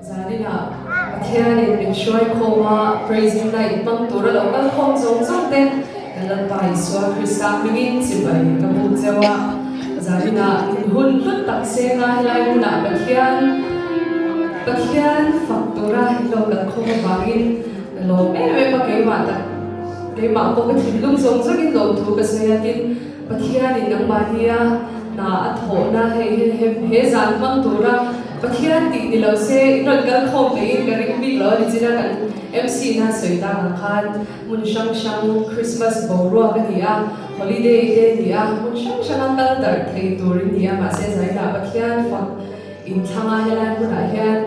Zaninah Pathianin min hruai khawm a, Praising Night hmang tura lo kal khawm zawng zawng te kan Lalpa Isua Krista hmingin chibai ka buk cheu a. Zaninah in hun hlut tak seng a, helai hmunah Pathian Pathian fak tura in lo kal khawm avangin ka lawm em em a, keimah tak keimah pawh ka thinlung zawng zawngin lawmthu ka sawi a, tin Pathianin nangmahnia hna a thawhna hei he he zan hmang tura Pathian tih ni lo se in rawn kal khawm veiin ka ring bik lo a ni china kan MC na sawi tak ang khan hmun hrang hrang Christmas boruak a ni a, holiday te a ni a, hmun hrang hranga kal darh thei tur in ni a mahse zainah Pathian fak inthlang a helai hmunah hian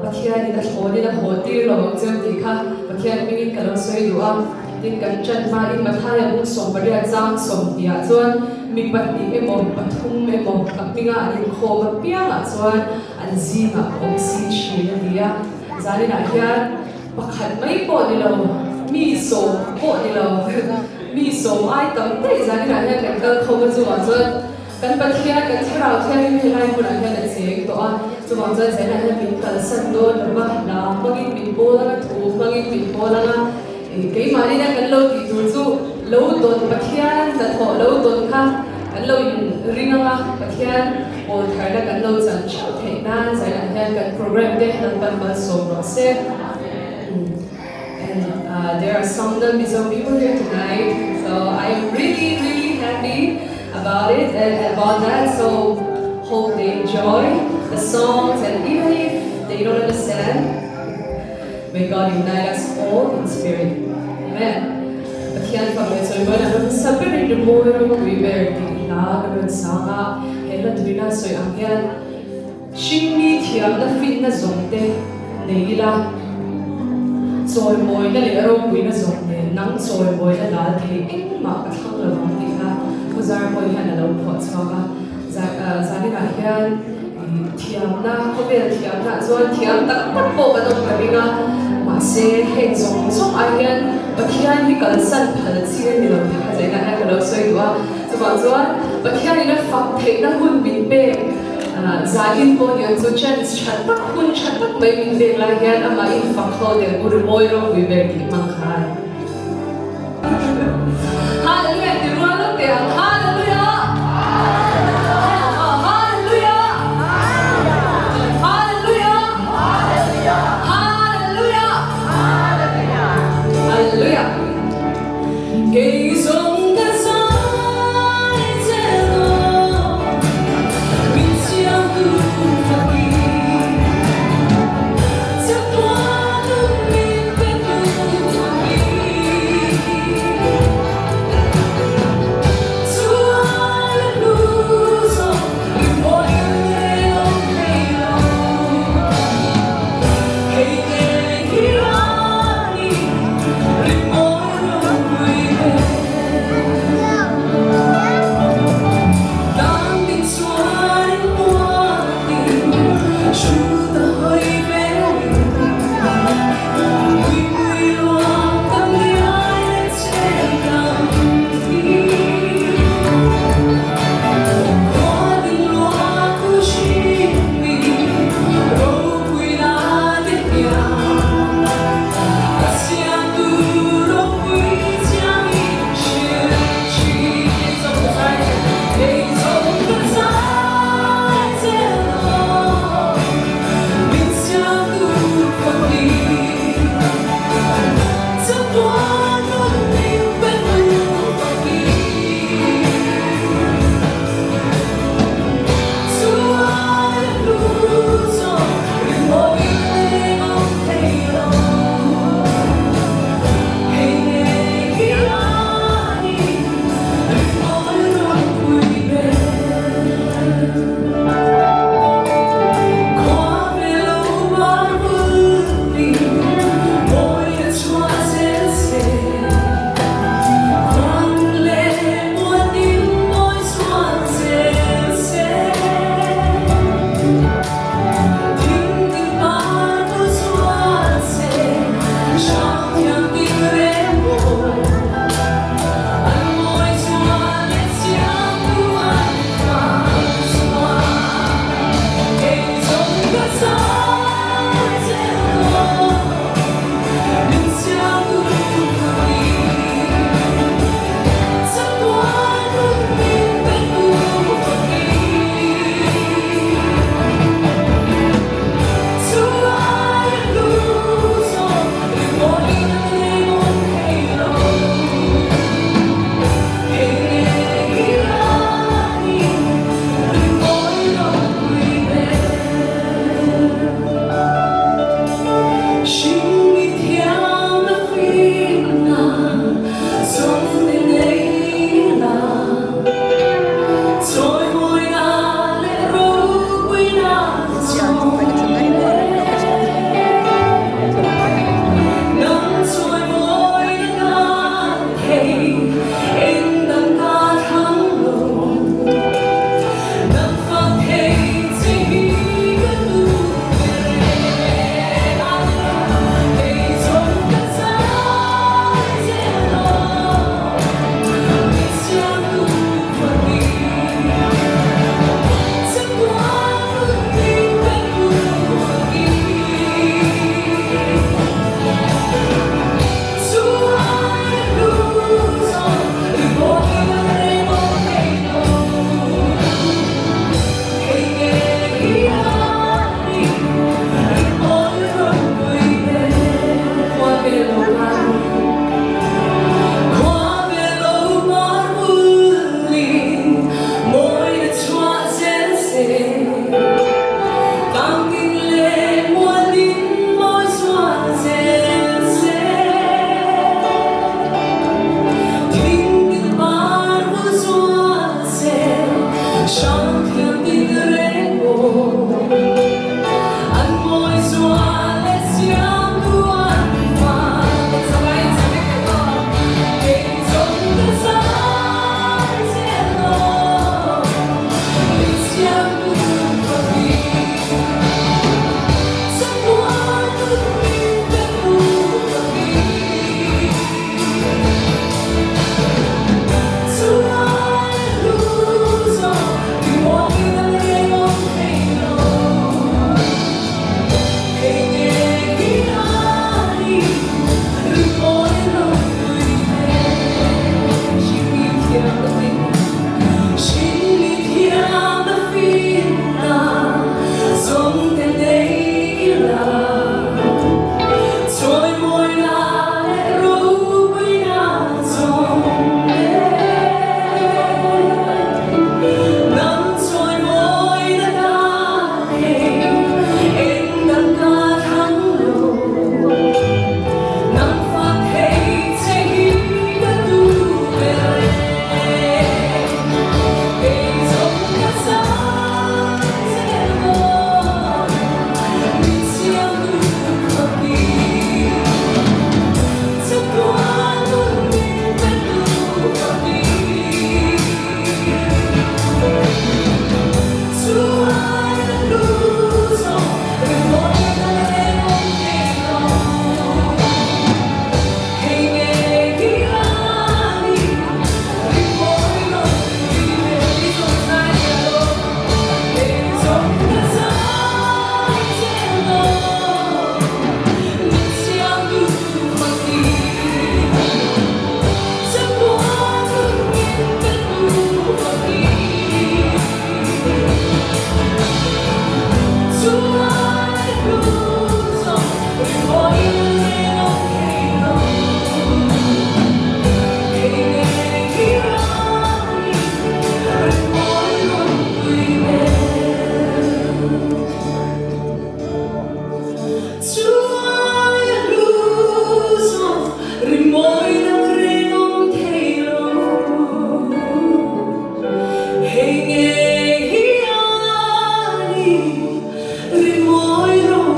Pathianin a thlawnin a haw tir lo ang cheu tih kha Pathian hmingin ka lo sawi duh a. Tin, kan ṭan hmain Mathaia bung 80 chang 20 ah chuan mi pahnih emaw, pathum emaw ka hminga an inkhawm apiangah chuan an zingah ka awm si ṭhin a ti a. Zaninah hian pakhat mai pawh ni lo, mi sawm pawh ni lo, mi sawm ai tam daih zaninah hian kan kal khawm a, chuvang chuan Kan Pathian, kan Thlarau Thianghlim helai hmunah hian a cheng tawh a, chuvang chuan zainah hian min kalsan dawn lo va, hla hmangin min pawl anga, thu hmangin min pawl anga, keimahni ina kan lo tih tur chu lo dawn Pathian hnathawh lo dawn kha kan lo in ring anga, Pathian pawl tharna kan lo chan theuh theih nan zainah hian kan program te han pan malsawm rawh se. And there are some non-Mizo people here tonight, so I am really, really happy about it and about that. So hope they enjoy the songs, and even if they don't understand, may God unite us all in spirit. Amen. Pathian fak leh chawi mawi lam hmasa berin rimawi ropui ber tih hla kan rawn sang a, he hla tuina sawi ang hian Hringmi thiamna finna zawng te nei ila, chawimawina leh ropuina zawng nen nang chawimawina dal thei engmah ka thlang lo ang tih kha Pu Zarmawi hian a lo phuah chhuak a. Zaninah hian thiamna, khawvel thiamna chuan thiam tak tak pawh kan awm ka ring a, mahse heng zawng zawng ah hian Pathian hi kalsan phal chi a ni lo tih kha zaninah hian ka lo sawi duh a. Chuvang chuan Pathianin a fak theihna hun min pek. Zanin pawh niang chu chance tha tak hun tha tak mai min pek lai hian amah in fak ho leh u rimawi ropui ber tih hmang khan Hallelujah ti rual lo teh ang Hallelujah Hallelujah Hallelujah Hallelujah Hallelujah Kei zawng ka zai che lo Min siamtu fakin Chatuan un min pe tu fakin.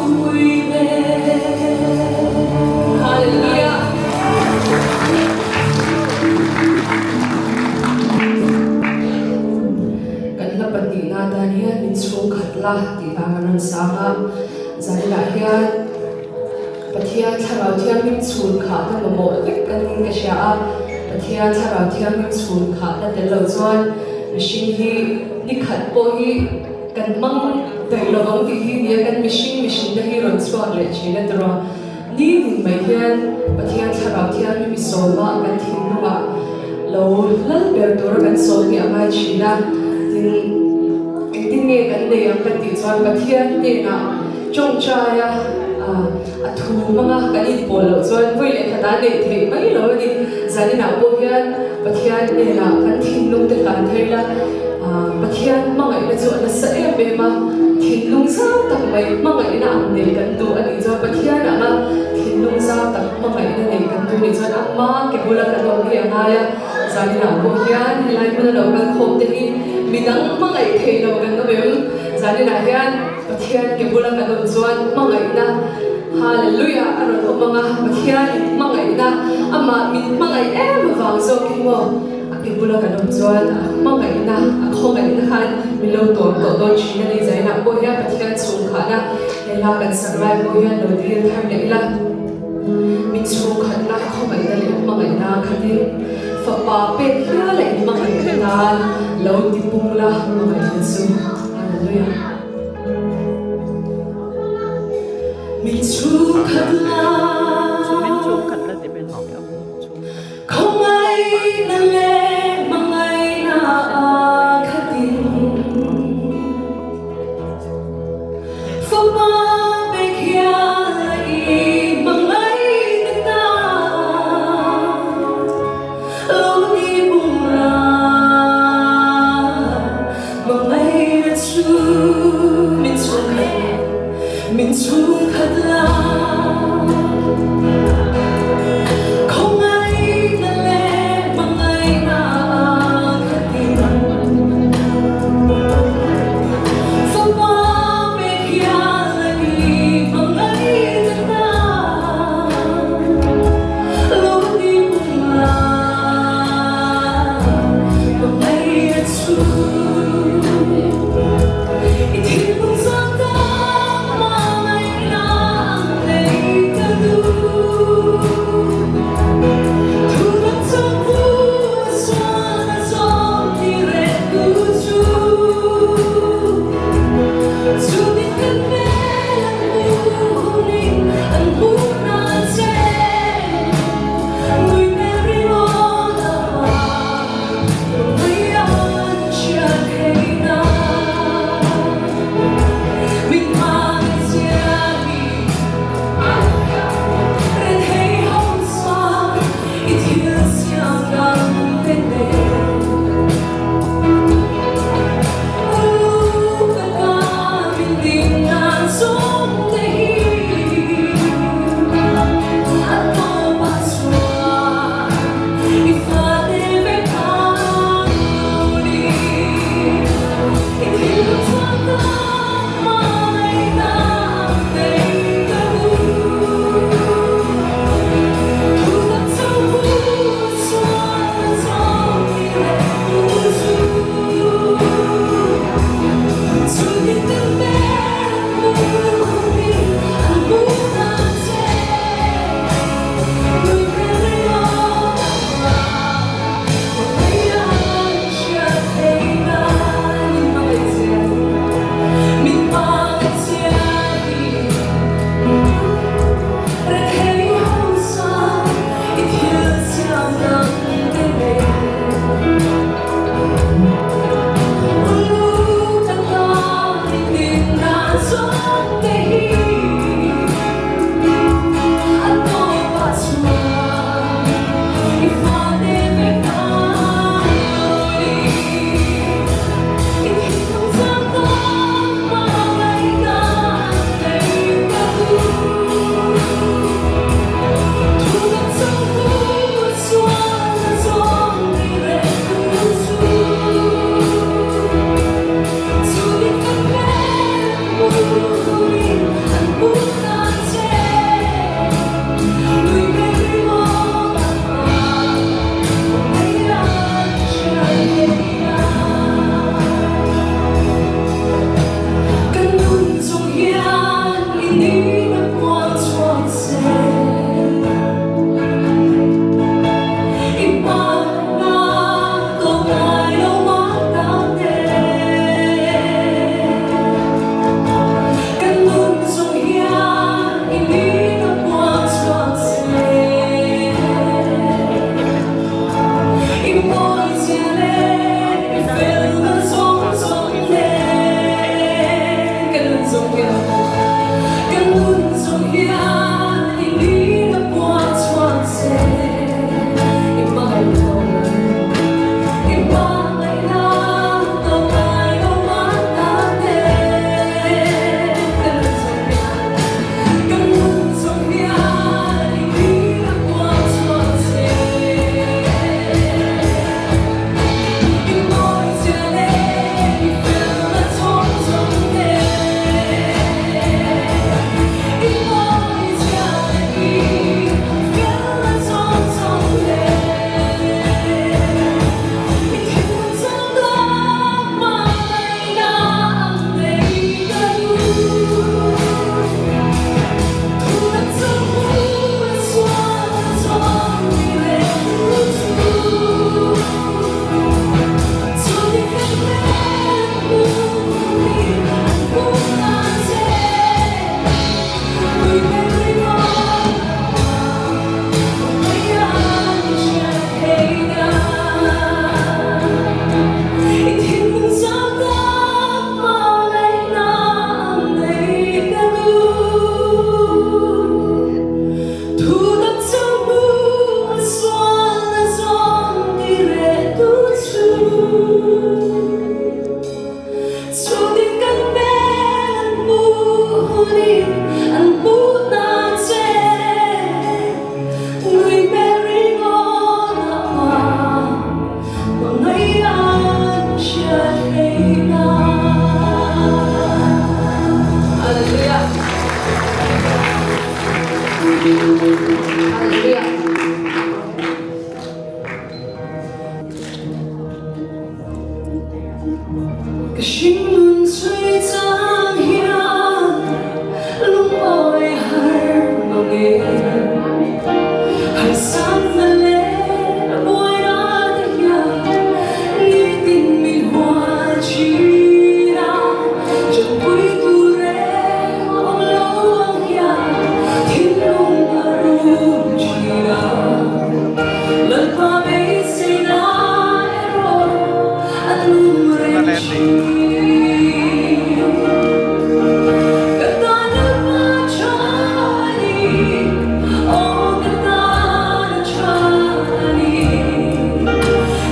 ropui ve. Hallelujah. Kan hla pahnihna atan hian min chhungkhat la tih hla kan rawn sang a, zaninah hian Pathian Thlarau Thianghlim chhun khahna mamawh vek kan niin ka hria a, Pathian Thlarau Thianghlim chhun khahna tel lo chuan mihring hi ni khat pawh hi kan hmang daih lo ang tih hi nia kan mihring mihrinna hi rawn chhuak leh thin a tiraw. Ni tin mai hian Pathian Thlarau Thianghlim i sawma kan thinlungah lo lal ber tura kan sawm hi a ngai thin a, tin engtin nge kan nei ang kan tih chuan Pathian hnenah Tawngtaia a thu hmanga kan inpawl loh chuan vawi leh khat a neih theih mai lo a ni. Zaninah pawh hian Pathian hnenah kan thinlung te hlan thei la, Pathian hmangaihna chu a nasa em em a, thinlung zau tak mai hmangaihna ang neih kan duh a nih chuan Pathian anga thinlung zau tak hmangaihna neih kan duh nih chuan ama ke bula kan awm hi a ngai a. Zaninah pawh hian helai hmuna lo kal khawm te hi midang hmangaih theih lo kan awm em? Zaninah hian Pathian ke bula kan awm chuan hmangaihna, Hallelujah, a rawn awm ang a, Pathian in hmangaihna, amah min hmangaih em avang zawkin maw a ke bula kan awm chuan a hmangaihna, a khawngaihna khan min lo tuam tawh dawn thin a ni. Zainah pawh hian Pathian chhungkhahna he hla kan sak lai pawh hian lo dil thar leh ila, min chhungkhatna, khawngaihna leh hmangaihna khatin fapa pek hial a inhmangaihna tan lo ti pung la hmangaihna chu. Hallelujah. Min chhungkhat la Khawngaihna leh hmangaihna a khatin Fapa pek hial a i hmangaihna ta Lo ti pung la Hmangaihna chu min chhungkhat min chhungkhat la Khawngaihna leh hmangaihna a khatin Fapa pek hial a i hmangaihna ta Lo ti pung la Hmangaihna chu I thinlung zawng tak hmangaihna ang nei. Hallelujah. Ka hringnun chhui chang hian lungawi har mang e. Harsatna leh buaina te hian nitin min hual thin a, Chawpui tur reng awm lo ang hian thinlung a rum thin a. Lalpa beiseina erawh a lum reng thin. Ka tan Lalpa tha a ni, aw ka tan a tha a ni.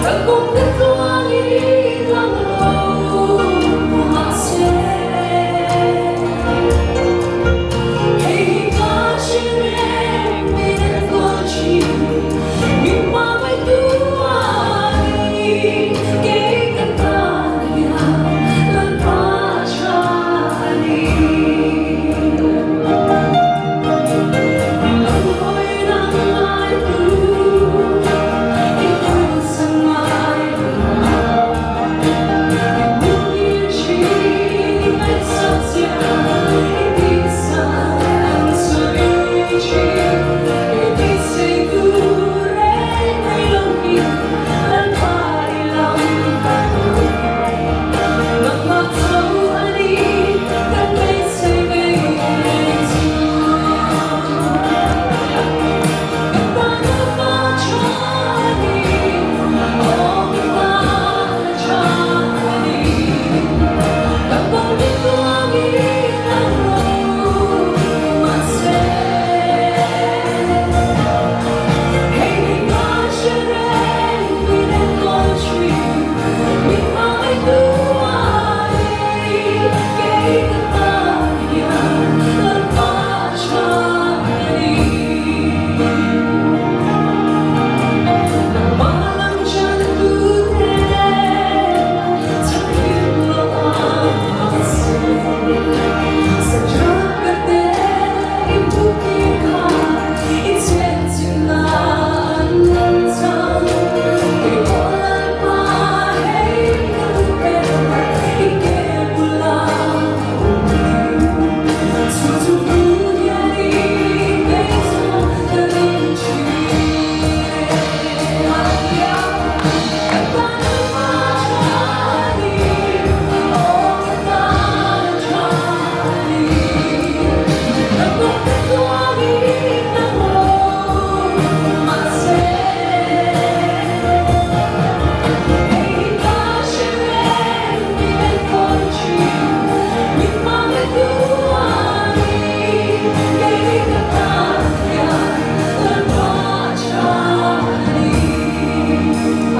Ka kum ka tluangin lang lo mahse. Hei hi ka hre reng min enkawl thin, min hmangaihtu a ni. Kei ka tan hian Lalpa tha a ni. Lo hawi dang ngai tu, i hawisan ngai lo.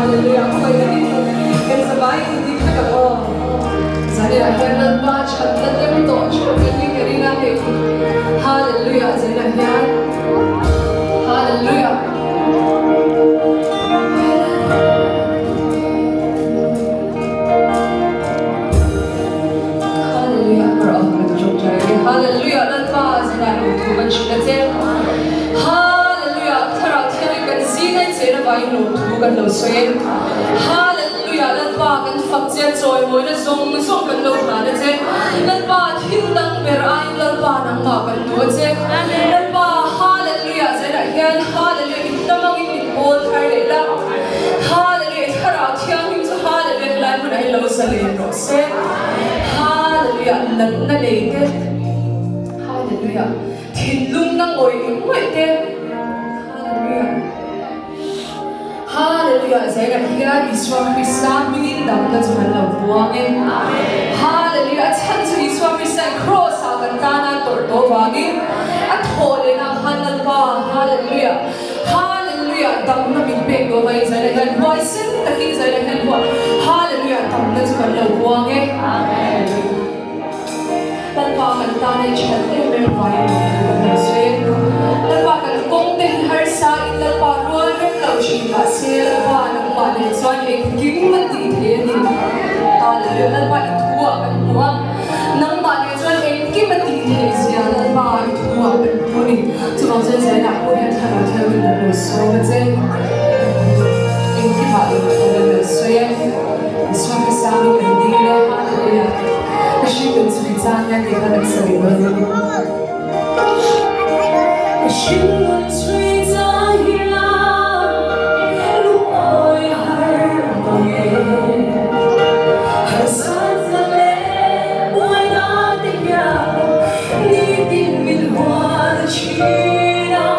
Hallelujah Khawi takin kan zavai in dik vek ang aw. Zanah hian Lalpa thatna lem tawh theuh kan ni ka ring a hei. Hallelujah Zanah hian Hallelujah. Hallelujah ka rawh ka ti ṭawk ṭai e. Hallelujah Lalpa zanah lawmthu kan hrilh a che. Hallelujah Thlarau Thianghlim kan zing a i chen avangin lawmthu kan lo sawi e. Hallelujah Lalpa kan fak che a chawimawina zawng zawng kan lo hlan a che. Lalpa thil dang ber aiin Lalpa nangmah kan duh a che. Lalpa Hallelujah zanah hian Hallelujah i hnam angin min pawl thar leh la. Hallelujah Thlarau Thianghlim chu Hallelujah helai hmunah hian lo zalen rawh se. Hallelujah natna nei te Hallelujah thinlung na ngawih ngawih te Hallelujah Hallelujah zainah hian Isua Krista hmingin damna chu kan lo buang e. Hallelujah a chhan chu Isua Krista in Cross ah kan tana tawrh tawh vangin a thawh lehna khan Lalpa Hallelujah Hallelujah damna min pek dawn a Israel hian huaisen takin Israel hian huat Hallelujah damna chu kan lo buang e. Amen. Lalpa kan tan a i that em em vai em ang thu kan lo sawi e. Lalpa kan kawng te hi harsa in Lalpa rual rem lo thin mahse Lalpa nangmah nen chuan engkim a tih thei a ni. Hallelujah Lalpa i thu ah kan hmu a. Nangmah nen chuan engkim a tih theih zia Lalpa i thu ah kan hmu a ni. Chuvang chuan. Hringnun chhui chang hian lungawi har mang e. Harsatna leh buaina te hian nitin min hual thin a,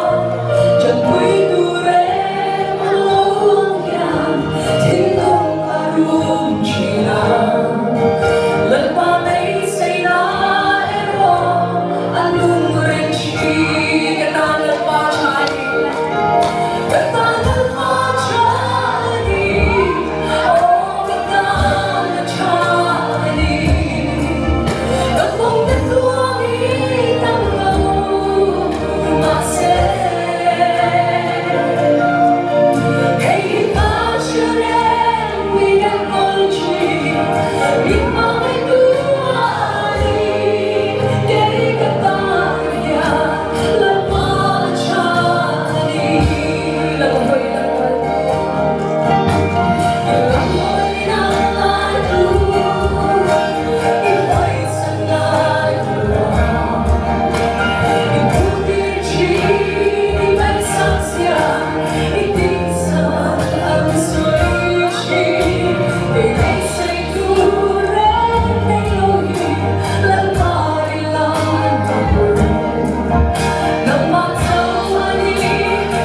tanpui tur em an lo ang hian thinlung a rum thin a. Lalpa beiseina erawh a nung reng thin. Ka tan Lalpa tha ni, ka tan Lalpa tha ni, aw ka tan a tha ni. Ka kawngte tluangin tam lo mahse, hei hi ka hre reng min enkawl thin, min hmangaihtu a ni. Kei ka tan hian Lalpa a tha a ni. Lalhawi lam I lam hawi na ngai tu, i hawisan ngai lo ang. I putir thin, i ngaihsak zia, i dingsan an sawi thin. Kei beisei tur reng nei lo hi Lalpa i lam ang. Nangmah chauh a ni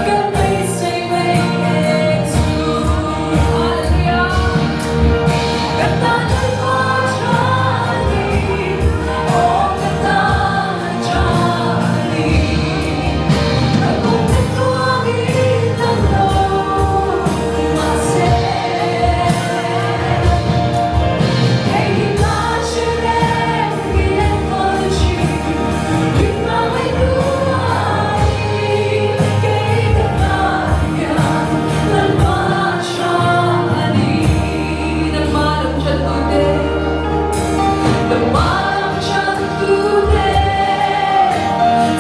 kan beisei mai eng chu. Hallelujah! Ka tan Lalpa tha a ni, aw ka tan a tha a ni. Ka kawngte tluangin tam lo mahse, hei hi ka hre reng min enkawl thin, min hmangaihtu a ni. Kei ka tan hian Lalpa tha a ni. Nangmah lam tantute, nangmah lam tantute,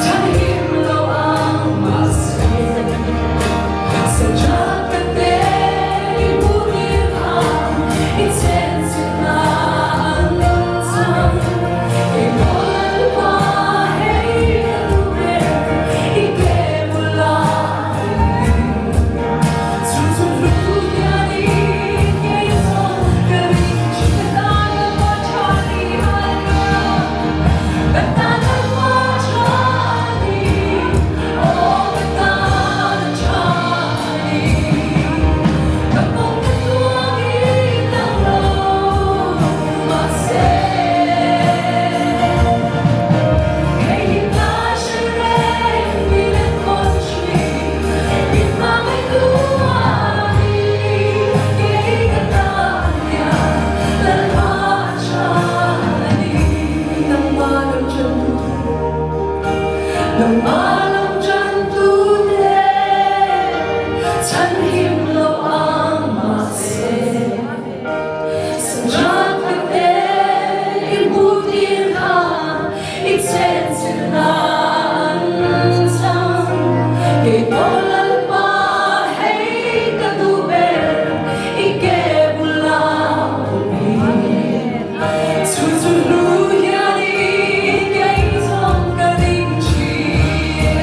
chhanhim lo ang mahse, Sajaka te i hmuhtir kha i chenchilhna an chang. Keipawh Lalpa hei ka duh ber i ke bula awm hi. Chu chu hlu hianin kei chuan ka ring thin ka tan Lalpa tha ni. Hallelujah! Ka tan Lalpa tha ni, aw ka tan a tha ni. Ka kawngte tluangin dang lo mahse, hei hi ka hre reng min enkawl thin, min hmangaihtu a ni. Kei ka tan hian Lalpa a tha a ni. Nangmah lam tantute, nangmah lam tantute, chhanhim lo ang mahse, Sanjaka te i hmuhtir kha i chenchilhna an chang. Keipawh Lalpa hei ka duh ber i ke bula awm hi. Chu chu hlu hianin kei chuan ka ring thin.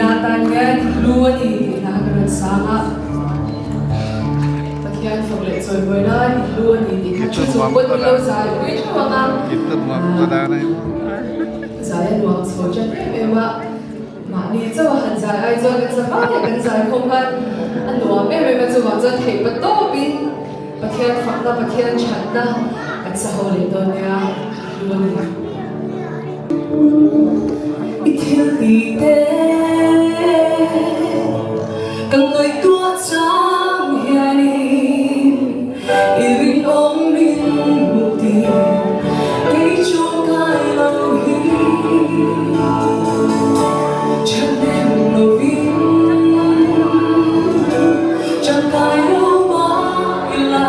Tihna atan hian hlu a ni tih hna ka rawn sang a. Pathian fak leh chawimawi nan i hlu a ni tih kha thu chung pawn min lo zai pui theuh ang a. Zai a nuam chho ṭan em em a, mahni chauh a han zai ai chuan kan za vai a kan zai khawm khan a nuam em em a, chuvang chuan theih pa tawpin Pathian fakna, Pathian ṭhatna kan sa ho leh dawn nia, i hlu a ni. I thil tih te ka ngaihtuah chang hianin i rinawm min hmuh tih kei chuan kai lo hi ṭhahnem lovin ṭangkai lo mah ila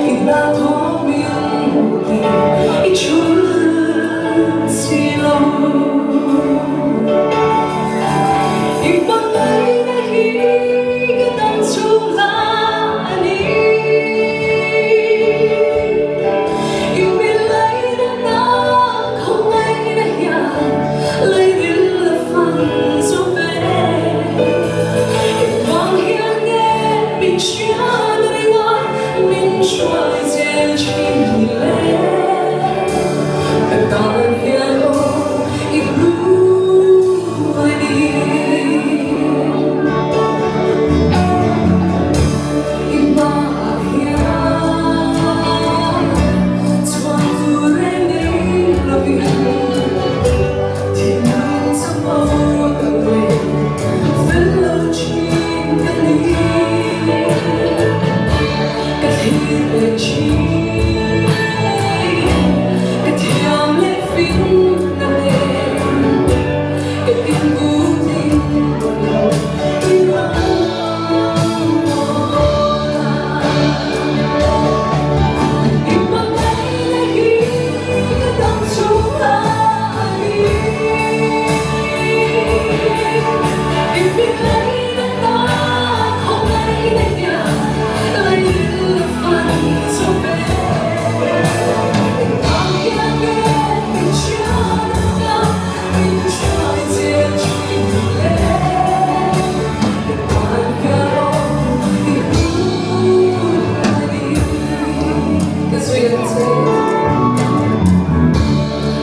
i hna thawm min hmuh tih i chhul si lo. I hmangaihna hi ka dam chhung hla a ni. I milainatna khawngaihna hian leiril a fan zo ve. I vang hian nge min hriat ringa min hruai zel thin ni le? Ka tan hian aw i hlu a ni. I hmaah hian chhuak tur reng nei lovin thinlung chakho tak leh fel lo thin ka ni. Ka thlir leh thin, ka thiam leh fing na nen, ka inbu ding lo i ram mawl a. I hmangaihna hi ka dam chhung a ni. I hmangaihna ta khawngaihna hian lairil a fan zo ve. Engvang hian nge min hriat anga min hruai zel thin le? Engvang hian aw i hmu a ni? Ka zui ang che,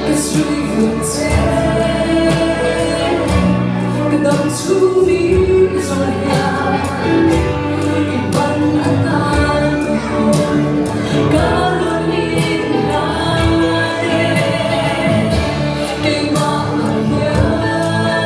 ka zui ang che, ka dam chhung ni zawng hian i ban atan ka rawn inhlan e, keimah hian.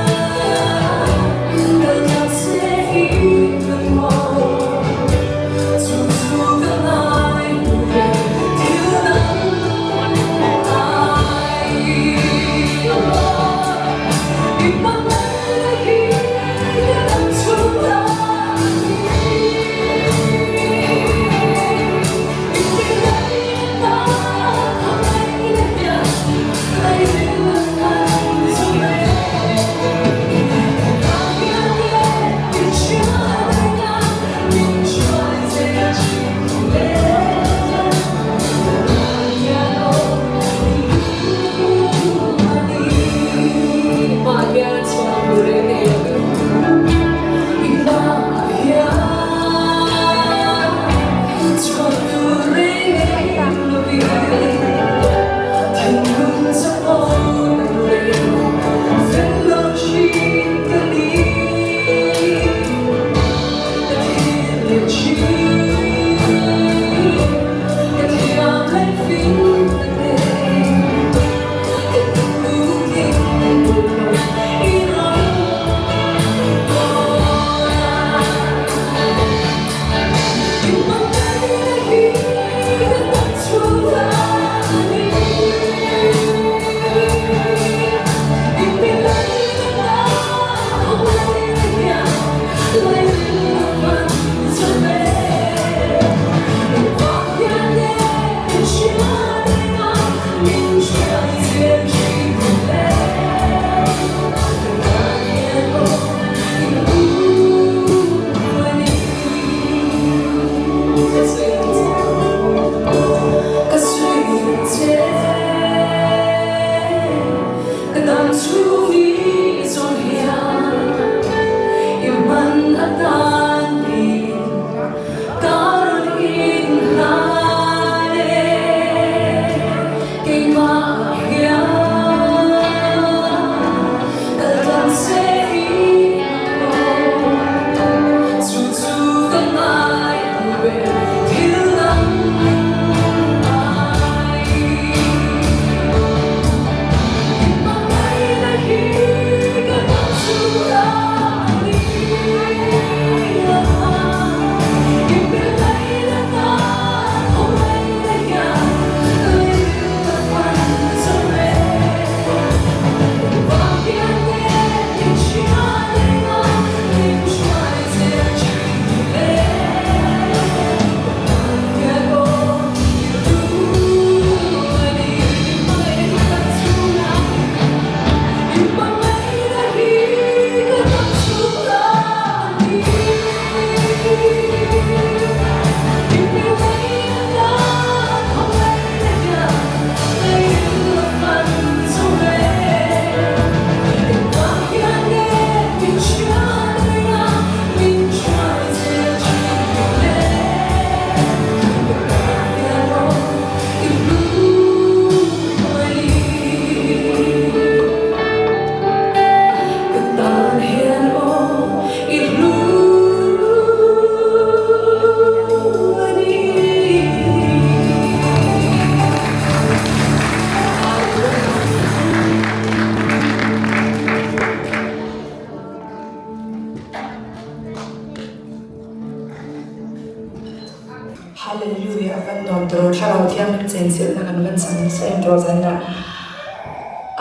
tawh thlarau thianghlim chenchilhna kan van chang nasa em tawh zanah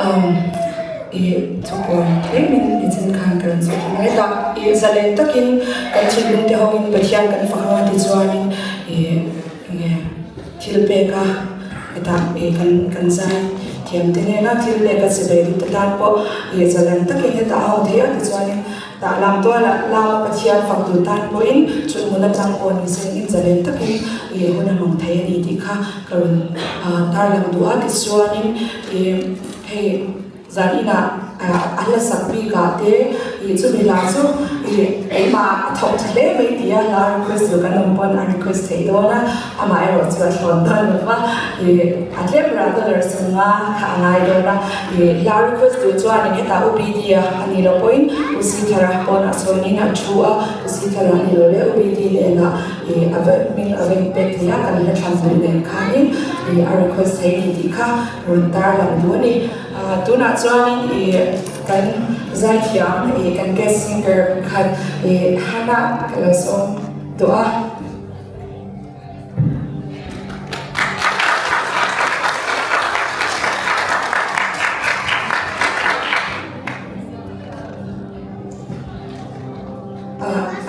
umm ih chawpawn tlemin nichin khan ka rawn sawi thei mai ta ih zalen takin kan thinlung te ho in Pathian kan fak anga tichuanin ih enge thil pek a hetah ih kan kan zai thiam te nena thil pek a chibai duh te tan pawh ih zalen takin hetah a awm thei a tichuanin Tah lam tualah lama Pathian fak duh tan pawhin chhunhmun atang pawh ni se in zalen takin ih hun a hmang thei a ni tih kha ka rawn tarlang duh a. Tichuanin ih hei zan inah a hla sak bikah te ih chumi hla chu ih keimah a thawk tha hle mai tih a hla request tur kan awm pawn a request theih dawn a, amaherawh chu a thlawn dawn lo va ih a tlem rah dollar sawmnga kha a ngai dawn a. Ih hla request duh chuanin hetah U BD a a nih loh pawhin U Sithara pawnah sawiin a thu a, U Sithara a ni lo le U BD hnenah ih a va hming a va inpek thei a, kan hla thlan duh nen khanin ih a request thei a ni tih kha rawn tarlang duh a ni. Ah tunah chuanin ih kan zaithiam ih kan guest singer pakhat ih Hannah ka lo sawm tawh a.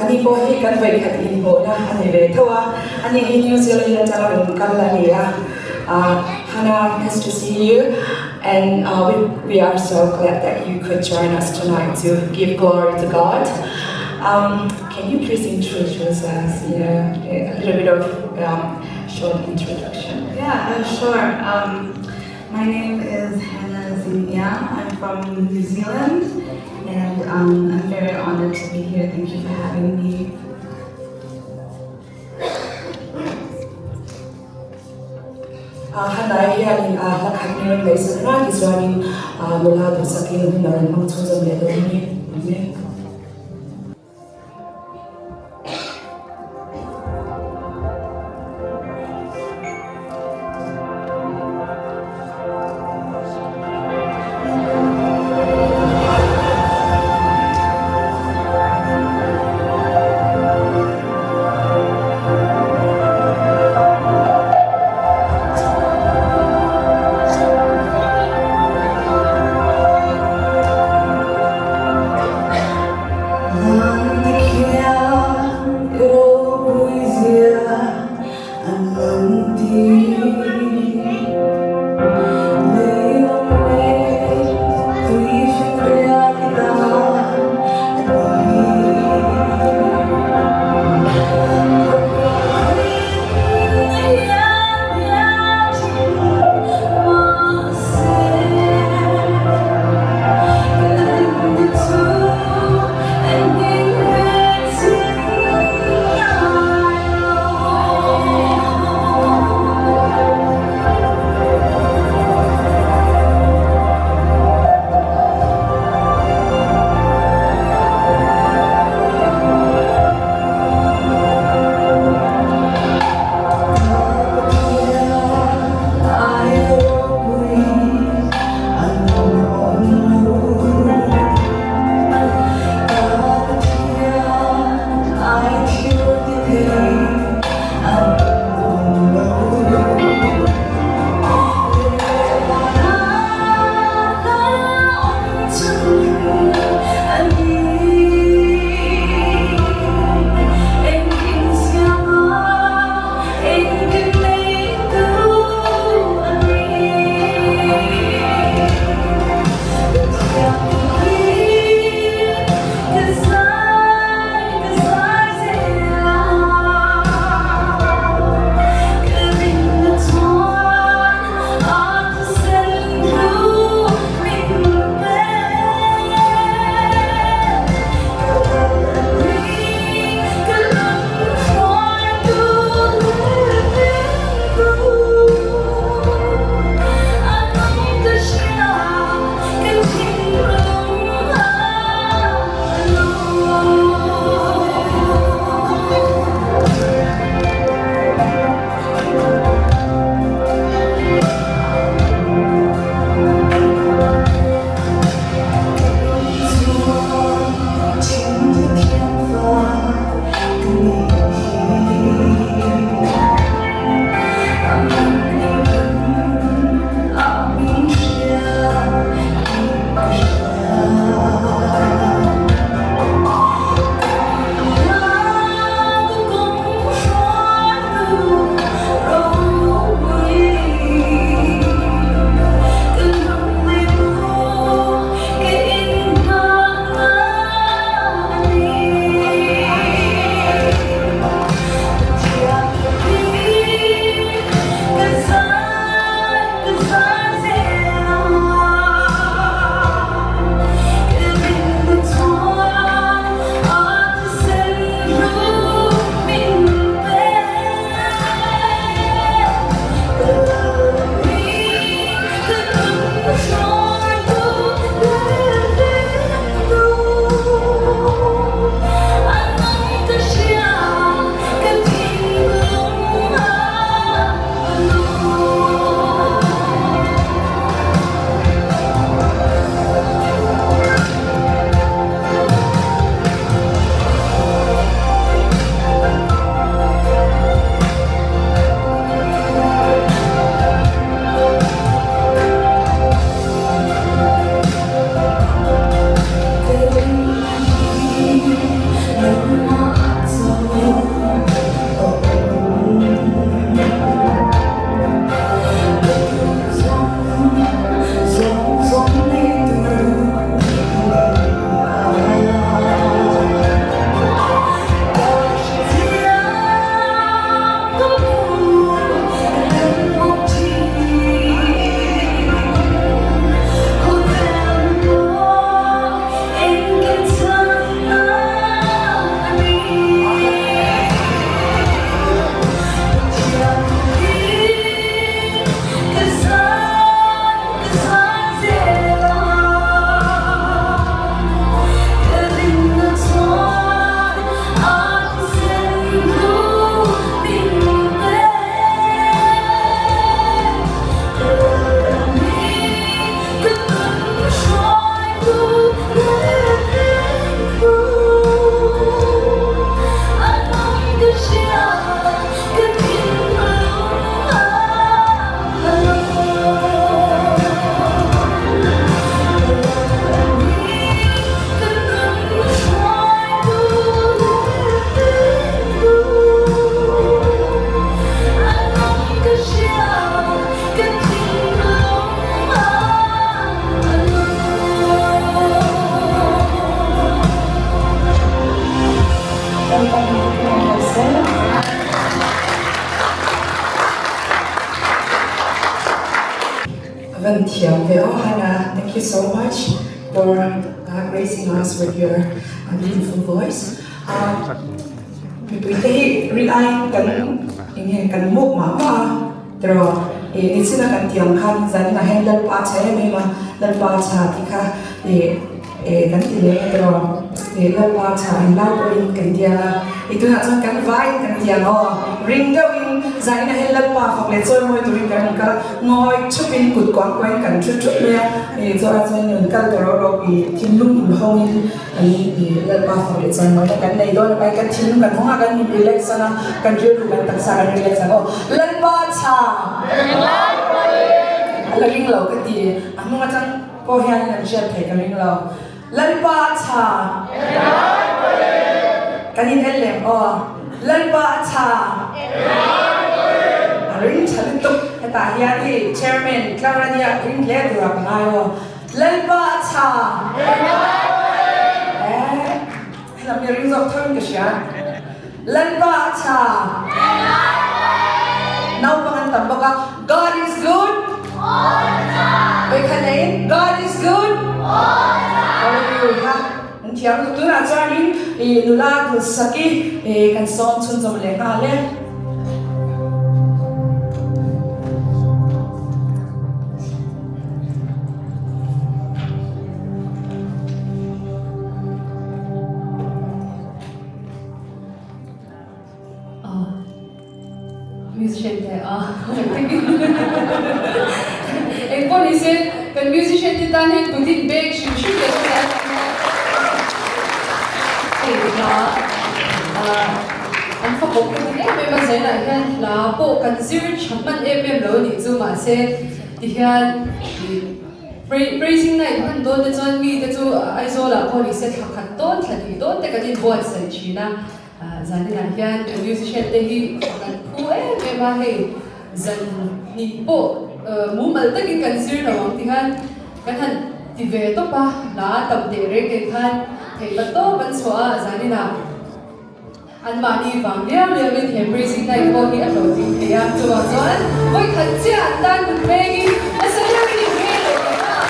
Ani pawh hi kan vawikhat inhmuhna a ni ve tho a, ani hi New Zealand atanga rawn kal a ni a. Hannah, nice to see you and we are so glad that you could join us tonight to give glory to God. Can you please introduce yourself, you know, a little bit of um, short introduction? Yeah, uh, sure. Um, my name is Hannah Zinnia. I'm from New Zealand, and um, I'm very honored to be here. Thank you for having me. Hanai hianin hla khat min rawn ngaihsak hma tichuanin nula duhsakin hun a rawn hmang chhunzawm leh dawn a ni. Amen. Ivan thiam ve aw Hannah, thank you so much for gracing us with your beautiful voice. Mipui te hi rin aiin kan enge kan muk mah mah a tiraw i nichina kan tih ang khan zanin ah hian Lalpa a tha em em a, Lalpa a tha tih kha i kan ti leh a tiraw i Lalpa a tha in lai pawhin kan ti ang a i tunah chuan kan vaiin kan ti ang aw ring deuhin zanin ah hian Lalpa fak leh chawi mawi turin kan rawn kal a ngawi thupin kut kuang kuahin kan thu thup mai a i chuan chuan rawn kal ta rawh rawh i thinlung inhawngin Kan i Lalpa fak leh chuan mawina kan nei dawn mai, kan thinlung kan hawng a, kan in relax a, kan rilru kan taksa kan relax ang aw. Lalpa tha! A la ring lo ka ti, a hnung atang pawh hianin an hriat thei ka ring lo. Lalpa tha! Kan in en lem aw. Lalpa tha! A ring tha lutuk, hetah hian hei Chairman Tlarania ring hle tur ah ka ngai aw. Lalpa a tha! Eh, helam hi ring zawk tho in ka hria. Lalpa a tha! Naupang an tam bawk a, God is good! All the time! Vawikhat leh in, God is good! All the time! Hallelujah! An thiam lutuk tunah chuanin i nula Dulsaki kan sawm chhunzawm leh nghal e. Musician te a engpawh ni se kan musician te tan hian kut in beng hrim hrim leh chu hei hla an fakawm ka ti em em a zainah hian hla pawh kan zir tha hman em em lo a nih chu mahse Tihian praising night hman dawn te chuan mite chu Aizawlah pawh ni se thla khat dawn thla hnih dawn te kan inbuatsaih thin a, zaninah hian musician te hi kan phu em em a, hei zan hnih pawh mumal takin kan zir lo ang tihian kan han ti ve tawp a, hla tam teh reng nen khan theihpa tawp an chhuah a zaninah. Anmahni vang liau liauin he Praising Night pawh hi a hlawhtling thei a, chuvang chuan vawikhat chiah an tan kut vengin nasa deuhin in hmel leh tawh a.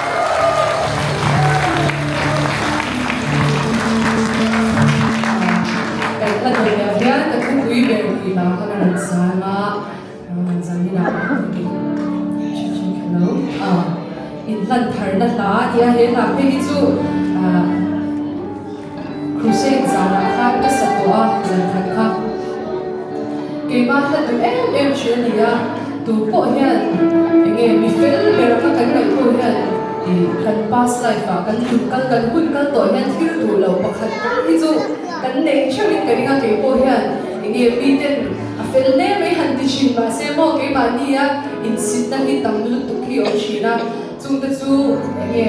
Kan hla dawn leh hian ka thupui ber tih lah kha ka rawn sang a, zaninah inhlan tharna hla a ti a, he hla phei hi chu Crusade zanah khan ka sa tawh a, zan khat kha keimah hla duh em em thin a ni a, tu pawh hian enge mi fel ber kha kan ngaih pawh hian ih kan past life ah kan hun kal kan hun kal tawh hian thil duh lo pakhat tal hi chu kan nei theuh in ka ring a, kei pawh hian enge miten a fel hle mai han ti thin mahse maw keimahnia insitna hi tam lutuk hi a awm thin a. Chungte chu enge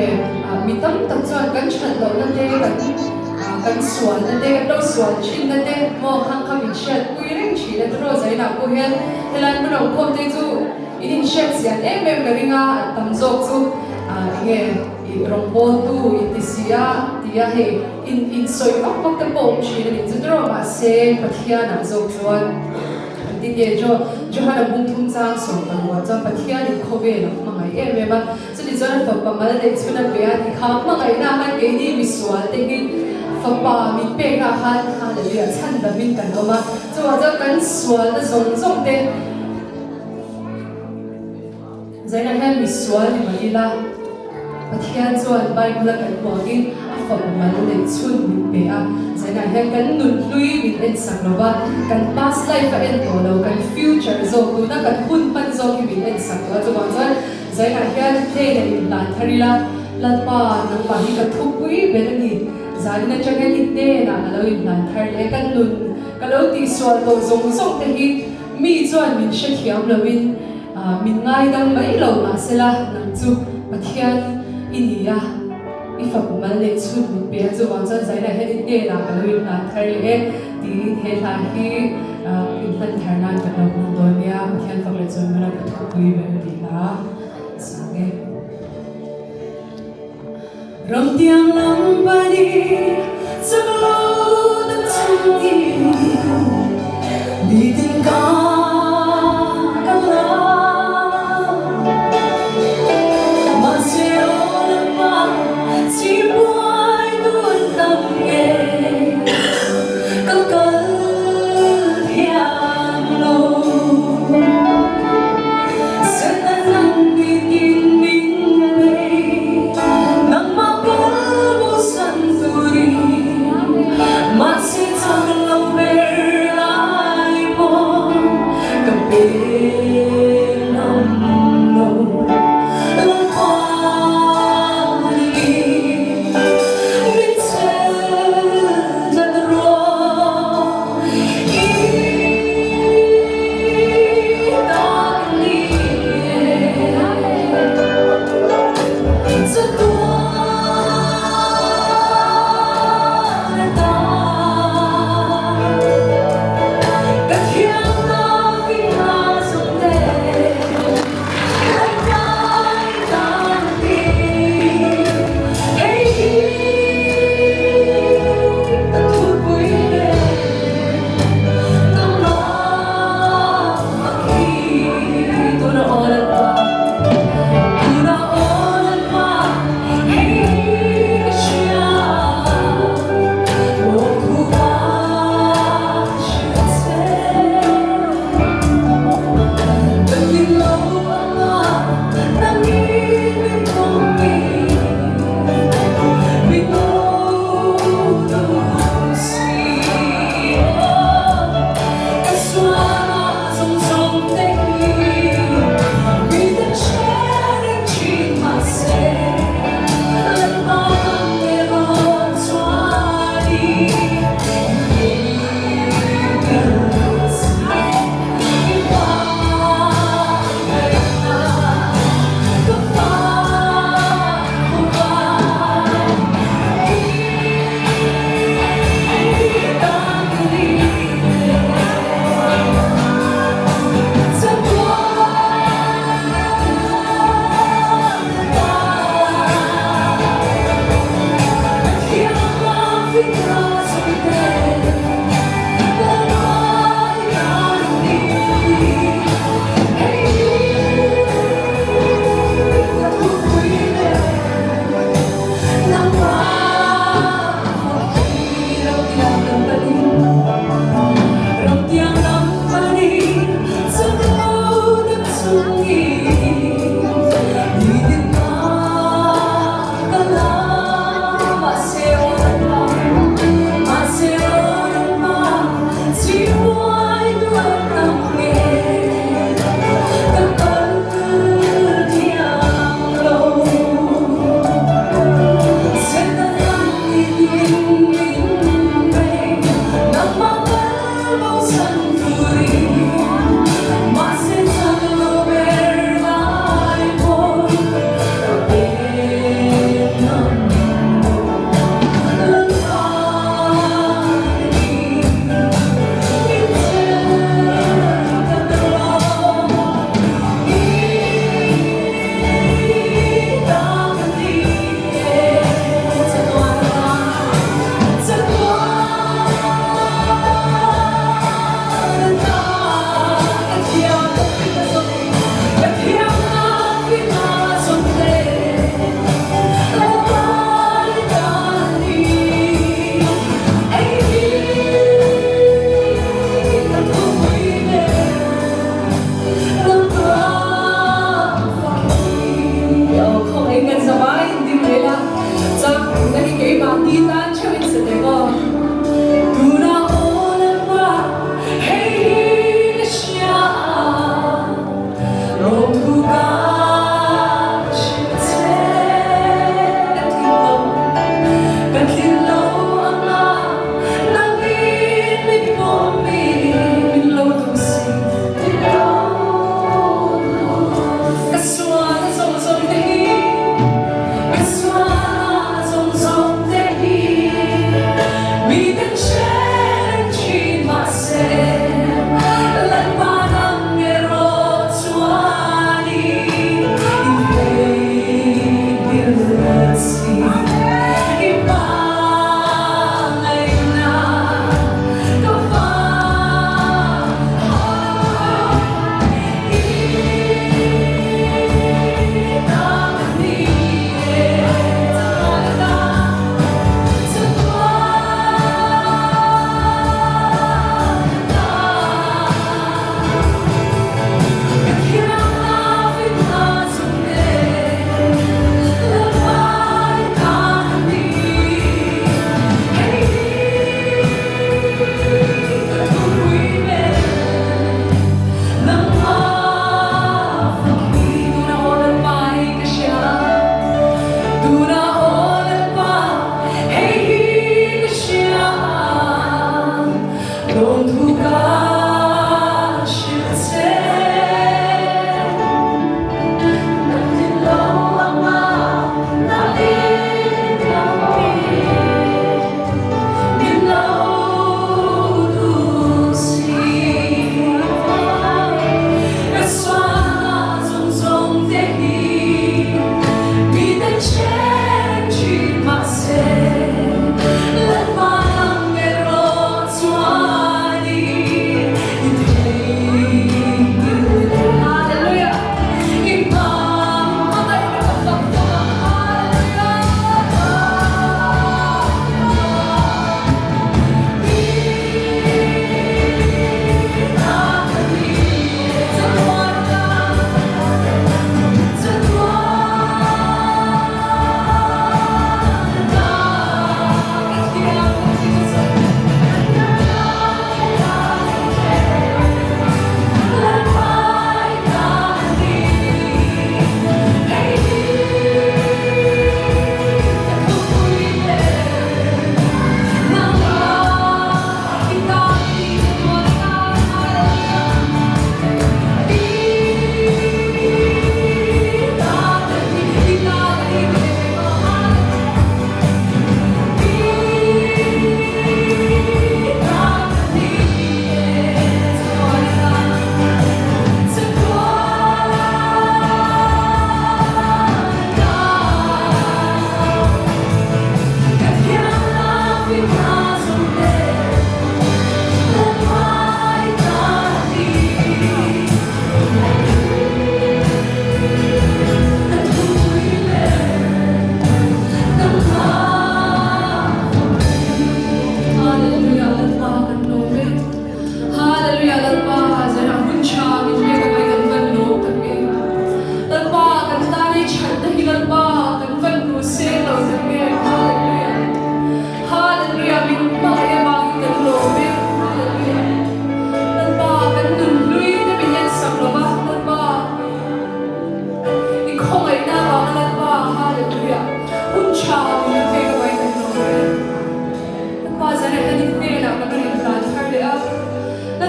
mi tam tak chuan kan that lohna te, kan kan sualna te, kan lo sual thinna te maw khang kha min hriatpui reng thin a. Tiraw Zainah pawh hian helai hmun awm khawm te chu in inhriat chian em em ka ring a, tam zawk chu enge i rawngbawltu in ti si a tia hei in insawi vak vak te pawh awm thin a ni chu tiraw mahse Pathianah zawk chuan Engtin nge Jo Johana bung thum chang sawm pahnih chuan Pathianin khawvel a hmangaih em em a, chuti chuan a fapa mal neih chhun a pe a ti kha hmangaihna khan keini misual te hi fapa min pekna khan Hallelujah chhan damin kan awm a, chuvang chuan kan sualna zawng zawng te Zainah hian misual ni mah ila Pathian chuan Bible a kan hmuangin a fapa mal neih chhun min pe a. Zainah hian kan nun hlui min en sak lo va, kan past life a en tawh lo, kan future zawk tuna kan hun hman zawk hi min en sak tawh a. Chuvang chuan Zainah hian hnena inhlan thar ila, Lalpa nangmah hi ka thupui ber a ni. Zanin atang hian i hnenah ka lo inhlan thar leh ka nun ka lo tihsual tawh zawng zawng te hi mi chuan min hrethiam loin, Min ngaidam mai lo mahsela nang chu Pathian i ni a, i fapa mal leh chhun min pe a, chuvang chuan zainah hian i hnenah ka lo inhlan thar leh e tiin he hla hi inhlan thar nan kan lo hmang dawn nia, Pathian fak leh chuan mana ka thupui ber tih hla sang e. Ramtiang lam pani chak lo dam chung in nitin ka kal a. nge ka kal thiam lo. Satan nitin min bei nangmah kal bosan turin mahse chak lo ber lai pawh ka pe ngam lo. Lalpa ni min chelh.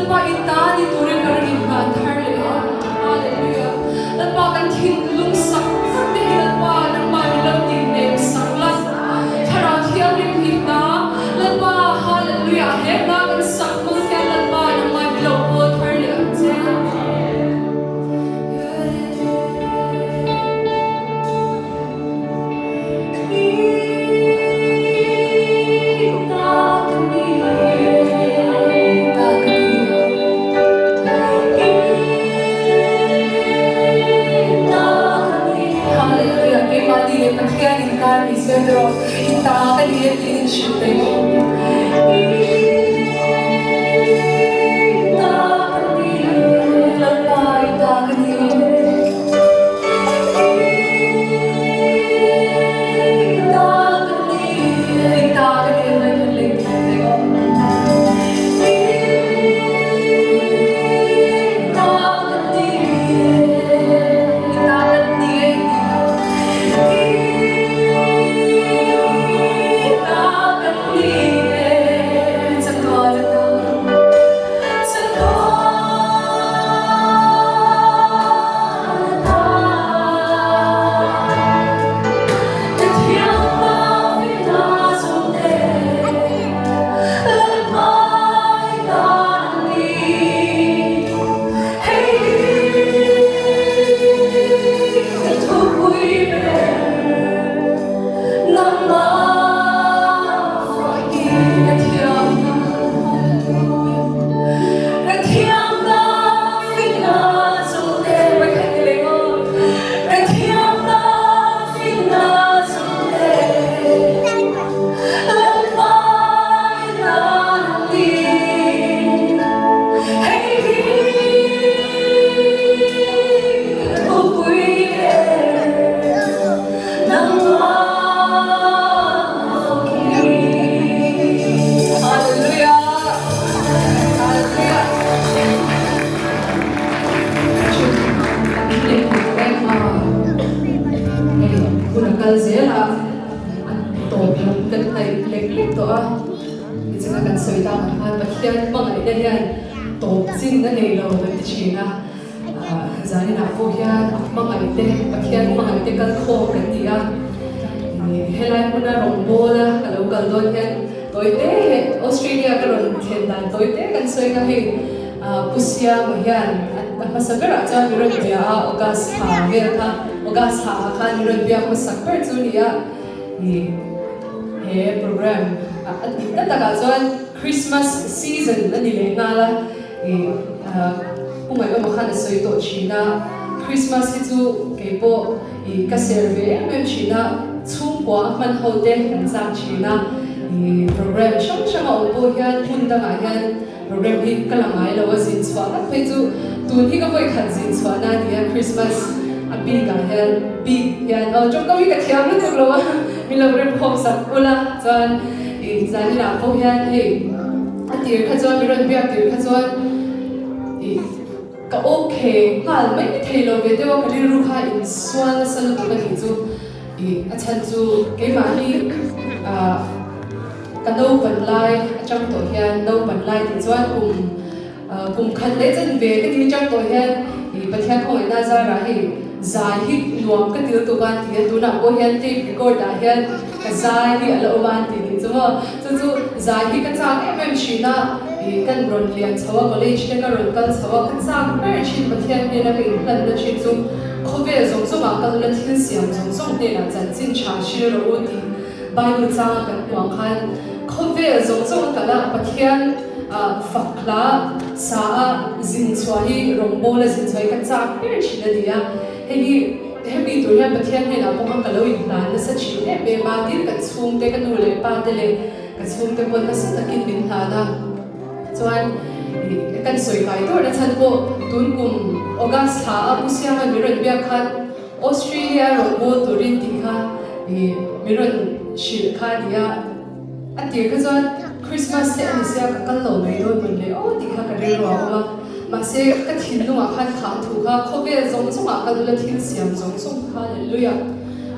Lalpa i ta ni turin ka rawn inhlan thar leh a. Hallelujah. Lalpa kan thinlung sak tak te hi Lalpa nangmah min lo tihnem sak la. Thlarau Thianghlim hi hna Lalpa Hallelujah he hna kan sak hmang hian Lalpa nangmah min lo pawl thar leh ang che. Hallelujah keimahni leh Pathian inkar ni se tawh i ta ka ni e tih in hrilh thei bawk. I ta ka ni Lalpa i ta ka ni. Hun a kal zel a, a tawp lam kan hnaih lek lek tawh a, tichuan kan sawi tak ang khan Pathian hmangaihna hian tawp chin a nei lo kan ti thin a, zaninah pawh hian a hmangaihte Pathian hmangaihte kal khawm kan ti a, helai hmuna rawngbawl a ka lo kal dawn hian tawite Australia ka rawn thlen dan tawite kan sawi kha hei. Pu Siama hian a hmasa berah chuan mi rawn bia a, August thla vel kha, August thla ah khan mi rawn biak hmasak ber chu a ni a, ih he program a tih ta takah chuan Christmas season a ni leh nghal a, ih Pu Ngaihawma khan a sawi tawh thin a, Christmas hi chu kei pawh ih ka ser ve em em thin a, chhungkua a hman ho te kan chak thin a, ih program hrang hrang a awm pawh hian hmun dangah hian Program hi ka la ngai lo a, zin chhuah ngat phei chu tun hi ka vawi khat zin chhuah na a ni a, Christmas a bik ah hian bik hian aw tawngkam hi ka thiam lutuk lo a, min lo rem khawm sak ula chuan ih zan inah pawh hian hei a tir kha chuan min rawn biak tir kha chuan ih ka okay nghal mai thei lo ve deuh a, ka rilru kha insual nasa lutuk a nih chu ih a chhan chu keimah hi ah. Ka naupan lai atang tawh hian naupan lai tih chuan kum kum khat leh chen ve ka tih atang tawh hian ih Pathian khawngaihna zarah hei zai hi nuam ka til tuk a ti a, tunah pawh hian tape record ah hian ka zai hi a la awm a an ti tih chu maw chu chu zai hi ka chak em em thin a, ih kan rawn lian chho a college te ka rawn kal chho a ka chak ber thin Pathian hnena ka inhlanna thin chu khawvel zawng zawngah kal ula thil siam zawng zawng hnenah chanchin tha hril rawh u tih Bible changa kan hmuh ang khan khawvel zawng zawng a kal a, Pathian fak hla sa a zin chhuah hi rawngbawl a zin chhuah hi ka chak ber thin a ni a. Hei hi hemi tur hian Pathian hnenah pawh khan ka lo inhlan nasa thin em em a, tin ka chhungte ka nu leh pa te leh ka chhungte pawh nasa takin min hlan a. Chuan kan sawi kai tur na chhan pawh tun kum August thla a Pu Siama min rawn biak khan Australia rawngbawl turin tih kha ih min rawn hrilh kha a ni a, a tir kha chuan Christmas te a ni sia ka kal lo mai dawn rawn leh aw tih kha ka rilru a awm a, mahse ka thinlungah khan khah thu kha khawvel zawng zawngah ka lula thil siam zawng zawng kha hallelujah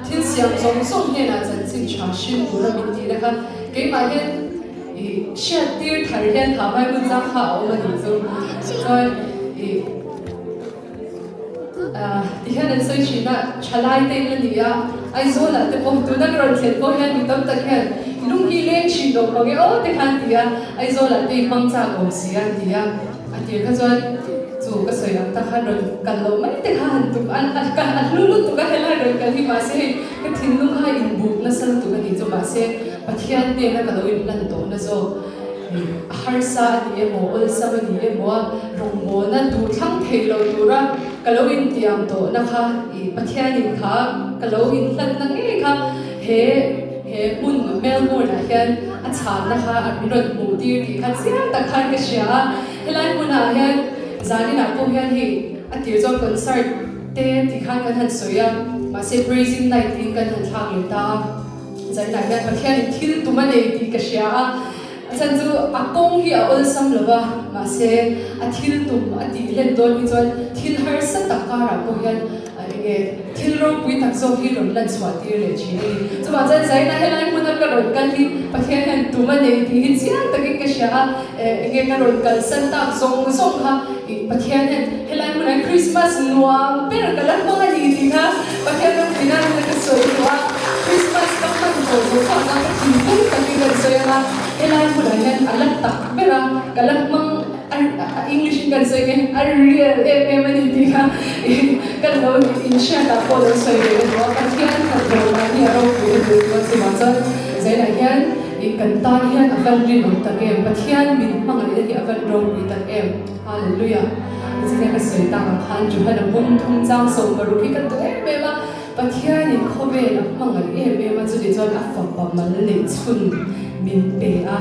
thil siam zawng zawng hnenah chanchin tha hrilh tura min tihna kha keimah hian ih. hriat tir thar hian kha hmai hun chang kha a awm a nih chu. Chuan i ti hian an sawi thin a, thalai te in la ni a, Aizawl ah te pawh tuna ka rawn thlen pawh hian mi tam tak hian lung hi leng thin lo mang e aw te khan ti a, Aizawl ah te i hmang chak awm si a an ti a, a tir kha chuan chu ka sawi ang tak khan rawn kal loh mai te kha han tuk a, a hlu lutuk a helai rawn kal hi mahse hei ka thinlung kha inbuk nasa lutuk a nih chu mahse Pathian hnena ka lo inhlan tawhna zawk. A harsa a ni emaw, awlsam a ni emaw a rawngbawlna duh thlang thei lo tura ka lo intiam tawhna kha i Pathianin kha ka lo inhlanna ngei kha he he hmun Melbourne ah hian a chhanna kha an rawn hmuh tir tih kha chiang tak khan ka hria a. Helai hmunah hian zaninah pawh hian hei a tir chuan concert te tih khan kan han sawi a, mahse praising night tiin kan han thlak leh ta a. Zainah hian Pathianin thil tum a nei tih ka hria a, a chhan chu a kawng hi a awlsam lo va, mahse a thil tum a tih hlen dawn hi chuan thil harsa tak karah pawh hian enge thil ropui tak zawk hi rawn lan chhuah tir leh thin a ni. Chuvang chuan Zainah helai hmuna ka rawn kal hi Pathian hian tum a nei tih hi chiang takin ka hria a, enge ka rawn kalsan tak zawng zawng kha Pathian hian helai hmunah hian Christmas nuam ber ka la hmang a ni tih kha Pathian ropui nan ka sawi duh a, Christmas ka hman tawh zawh chhuak nan ka thinlung takin ka sawi ang a, helai hmunah hian a la tak ber a, ka la hmang a English in kan sawi nge a real em em a ni tih kha ka lo inhriatah pawh lo sawi ve ka duh a, Pathian hnathawh mahni a ropui ka duh tih a chuvang chuan Zainah hian i kan tan hian a van rinawm tak em, Pathian min hmangaihna hi a van ropui tak em. Hallelujah! Zina ka sawi tak ang khan Johana bum thum chang 60 hi ka duh em em a, Pathianin khawvel a hmangaih em em a, chutih chuan a fapa mal neih chhun min pe a.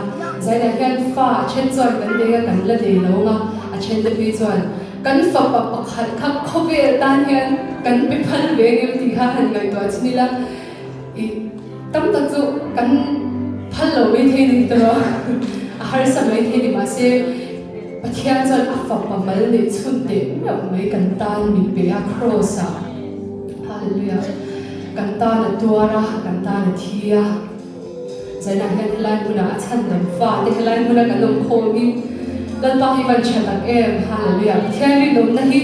Zainah hian fa a then chuan kan nei a, kan la nei lo ang a, a then te phei chuan kan fapa pakhat kha khawvel tan hian kan pe phal ve ngem tih kha han ngaihtuah chin ila, i tam tak chu kan phal lo mai thei ni tawh a, a harsa mai thei ni mahse, Pathian chuan a fapa mal neih chhun teh meuh mai kan tan min pe a, Kraws ah, Hallelujah, kan tan a tuar a, kan tan a thi a, Zainah hian helai hmunah a chhandam fa te helai hmuna kan awm khawm hi Lalpa hi van tha tak em, Hallelujah, Pathian rinawmna hi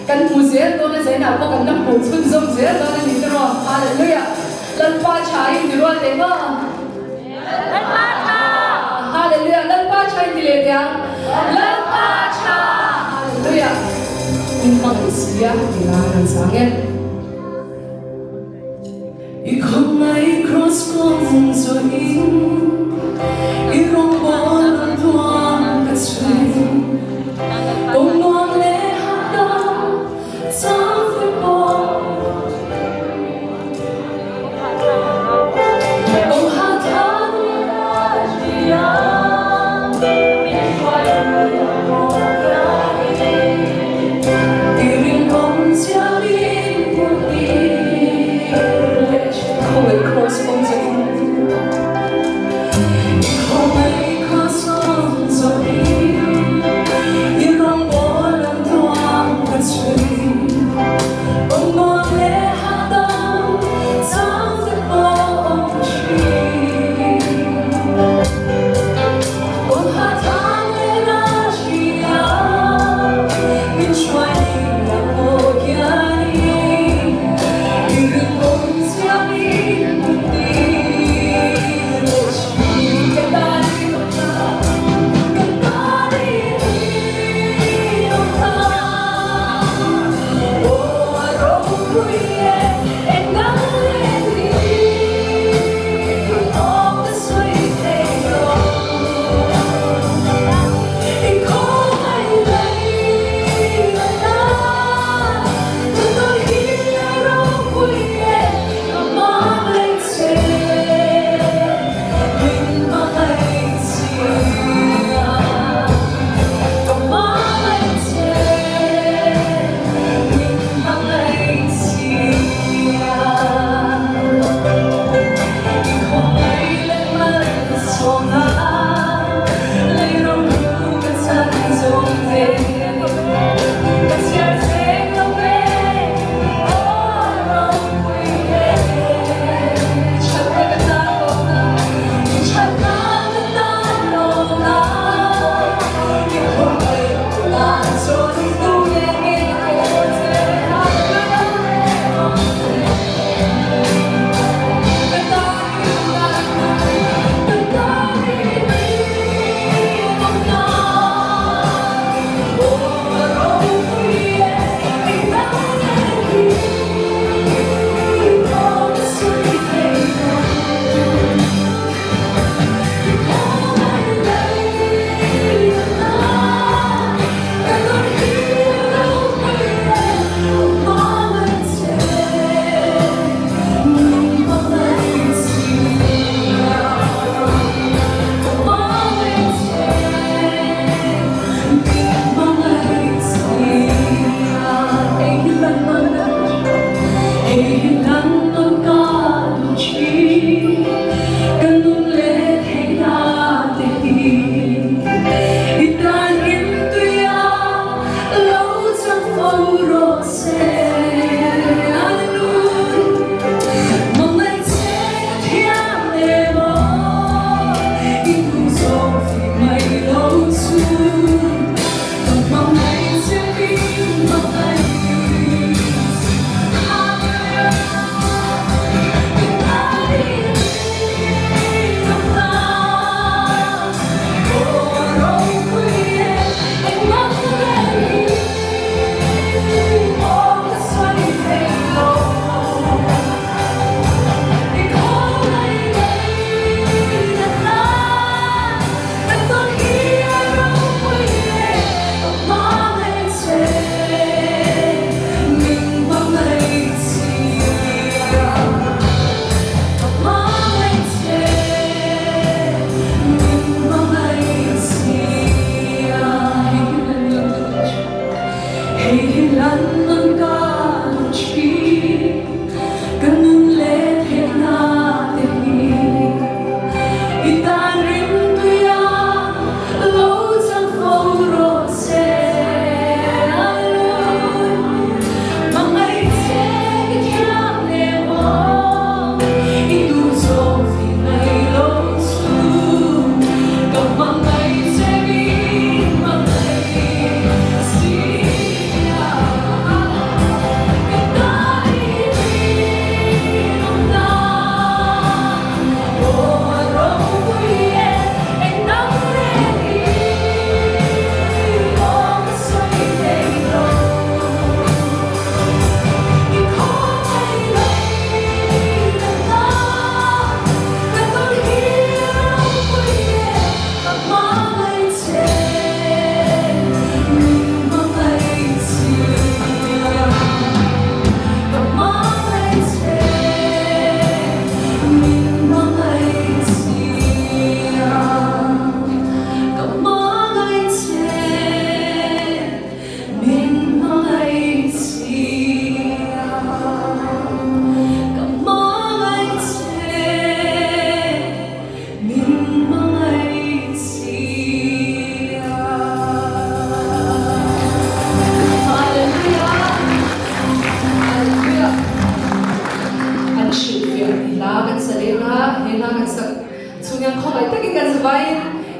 kan hmu zel dawn a, Zainah pawh kan la hmuh chhunzawm zel dawn a ni tiraw, Hallelujah, Lalpa tha in ti rual teh maw? Lalpa tha! Hallelujah! Lalpa tha in ti leh teh ang. Lalpa tha! Hallelujah! Min hmangaih si a ti lai rawn sang e. I khawngaih cross kawng zawhin i rawngbawl ang tluang ka chhui. Kawng nuam leh hahdam chang te pawh.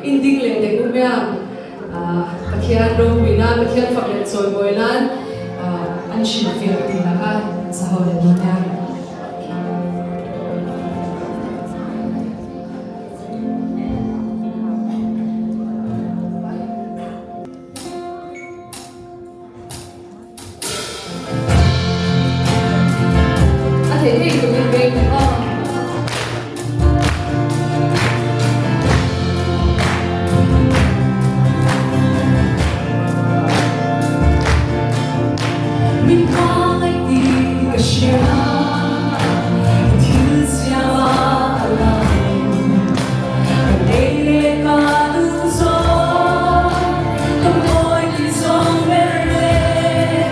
In ding leh teh u miang Pathian ropui nan, Pathian fak leh chawimawi nan an hrilhfiah tih lah kha an sa ho leh dawn nia. A theih theih turin veng aw. Min hmangaih tih ka hria, ka thil siam a lang. Ka ei leh ka duh zawng, ka mawi tih zawng ber leh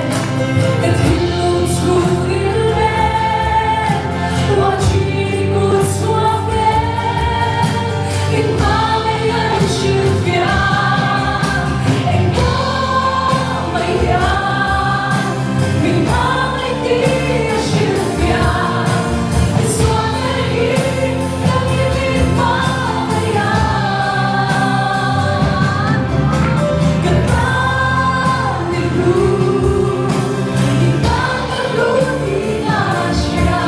ka thinlung chhungin leh ruahṭhi kut chhuak em min hmangaih an hrilhfiah engpawh mai hian min hmangaih tih a hrilhfiah Isuan er hi ka mi min hmangaih a ka tan i hlu i tan ka hlu tih ka hria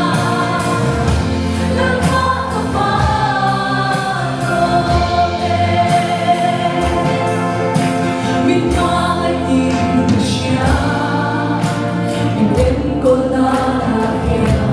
Lalpa ka fak rawh e min hmangaih tih ka hria min enkawl danah hian.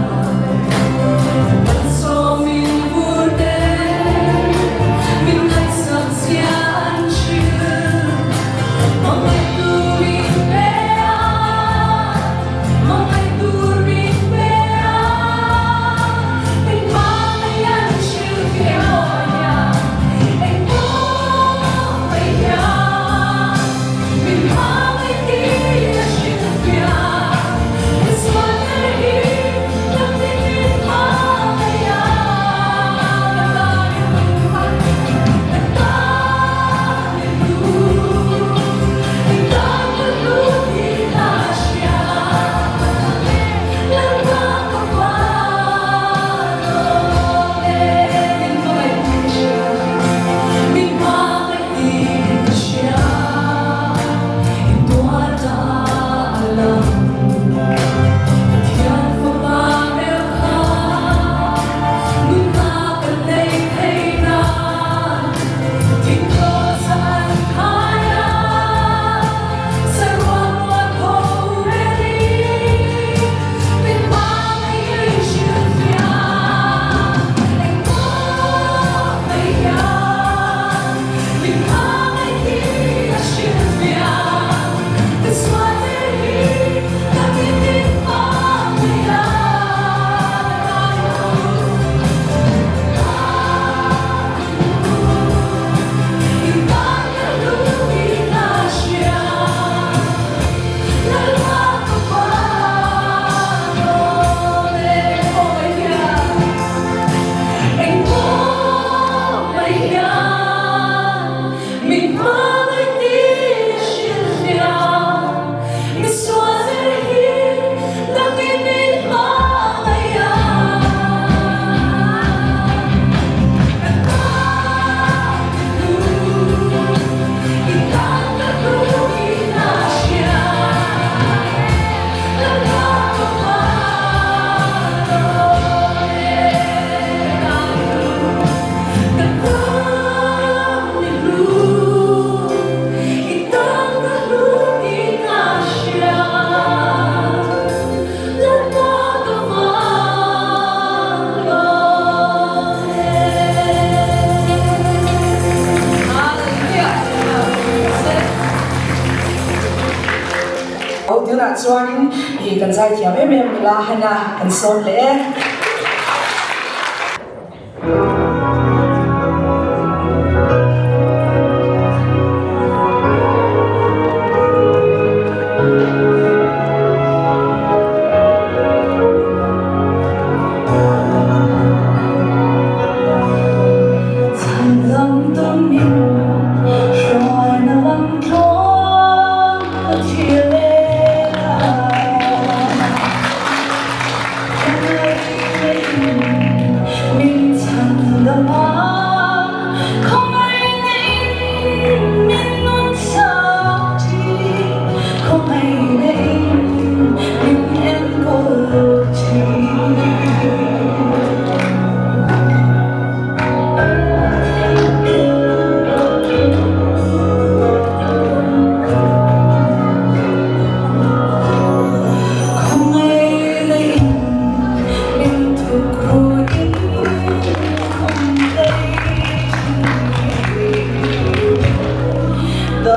Tunah chuanin ih kan zaithiam em em nula Hannah kan sawm leh e.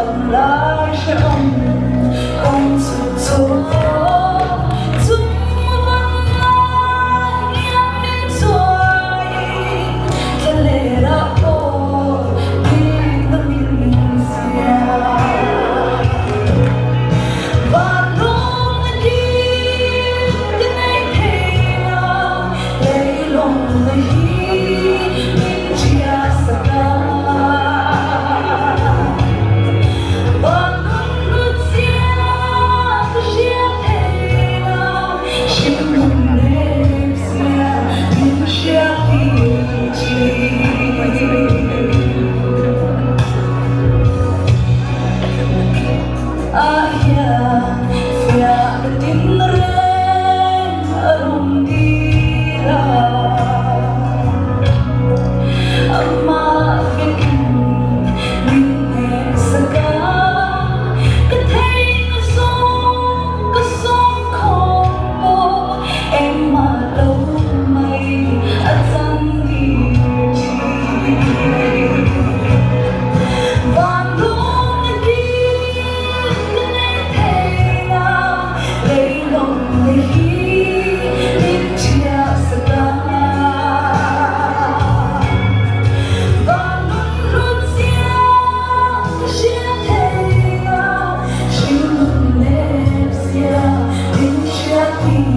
Damlai hrehawm kawng chhuk chhuak chung vanlai iang min chuai thla leh ah pawh dikna min siam. Van lawm na kim ka nei thei a, leilawng na hi min ṭhiah sak a. Van nun hlut zia ka hria thei a, hringnun nep zia min hriat tir thin. Ah hian fiah ka tin reng a rawn dir a, amah vekin min hnehsak a, ka theihna zawng ka sawm khawm pawh engmah lo mai a chan dir thin. Van lung na kim ka nei thei a, leilawng na hi min ṭhiah sak a. Van nun hlut zia ka hria thei a, hringnun nep zia min hriat tir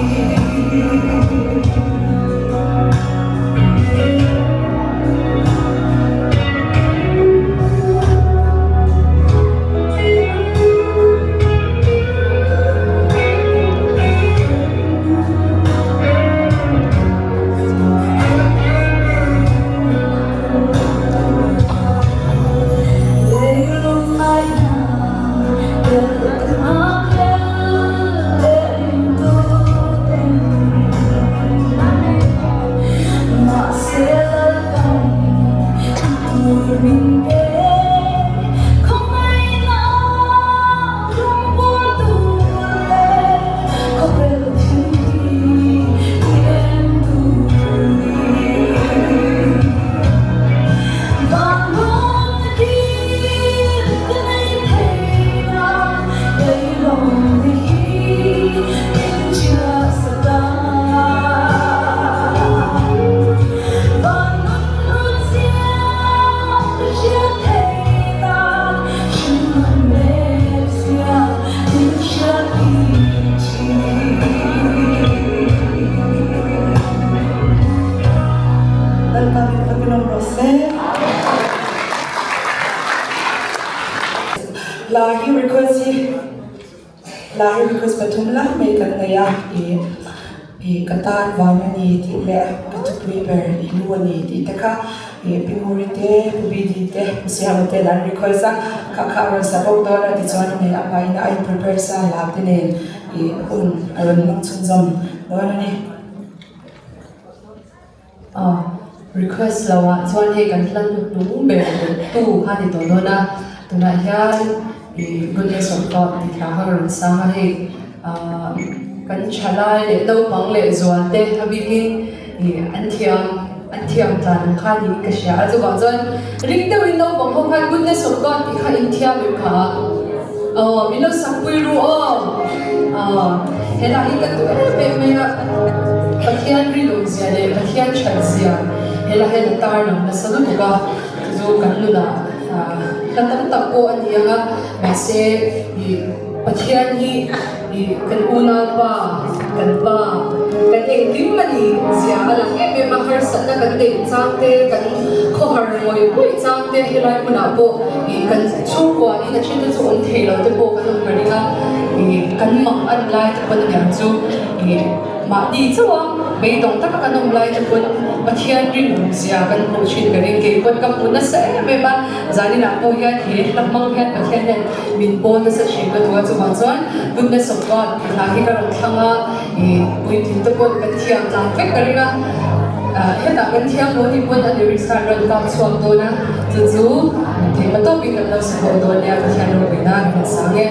thin. Hla hi request hi hla hi request pathum lai mai kan nei a ih ih ka tan vang a ni tih leh ka thupui ber i lu a ni tih te kha ih Pi Nguri te Pu Bidi te Pu Siama te an request a kha kha a rawn sa bawk dawn a tichuan a nei amah in a in prepare sa hla te nen ih hun a rawn hmang chhunzawm dawn a ni. Aw, request lo ah chuan hei kan hla hnuhnung ber tu kha ni tawh dawn a, tunah hian ih goodness of God tih thla kha ka rawn sang a hei ah kan thalai leh naupang leh zual te a bikin ih an thiam an thiam tlan ang kha niin ka hria a chuvang chuan ring deuhin naupang ho khan goodness of God tih kha inthiam em kha aw min lo sak pui ru aw aw helai hi ka duh em em mai a Pathian rinawm zia leh Pathian that zia helai hian a tar lang nasa lutuk a chu chu kan nunah hla tam tak pawh a ni ang a mahse ih Pathian hi ih kan unaupa kan pa kan engkim a ni zia a lang em em a harsatna kan neih chang te kan khawhar ngawih ngawih chang te helai hmunah pawh ih kan chhungkua in a then te chu awm thei lo te pawh kan awm ka ring a ih kan mang an lai te pawn aniang chu ih mahni chauh a beidawng taka kan awm lai te pawn Pathian rinawm zia kan hmuh thin ka ring kei pawn ka hmu nasa em em a zaninah pawh hian he hla hmang hian Pathian hian min pawl nasa thin ka duh a chuvang chuan goodness of God tih hla hi ka rawn thlang a ih puitling te pawn kan thiam tlang vek ka ring a hetah kan thiam lo ni pawn a lyrics khan rawn kap chhuak dawn a chu chu theihma tawpin kan lo support dawn nia Pathian ropuina kan sang e.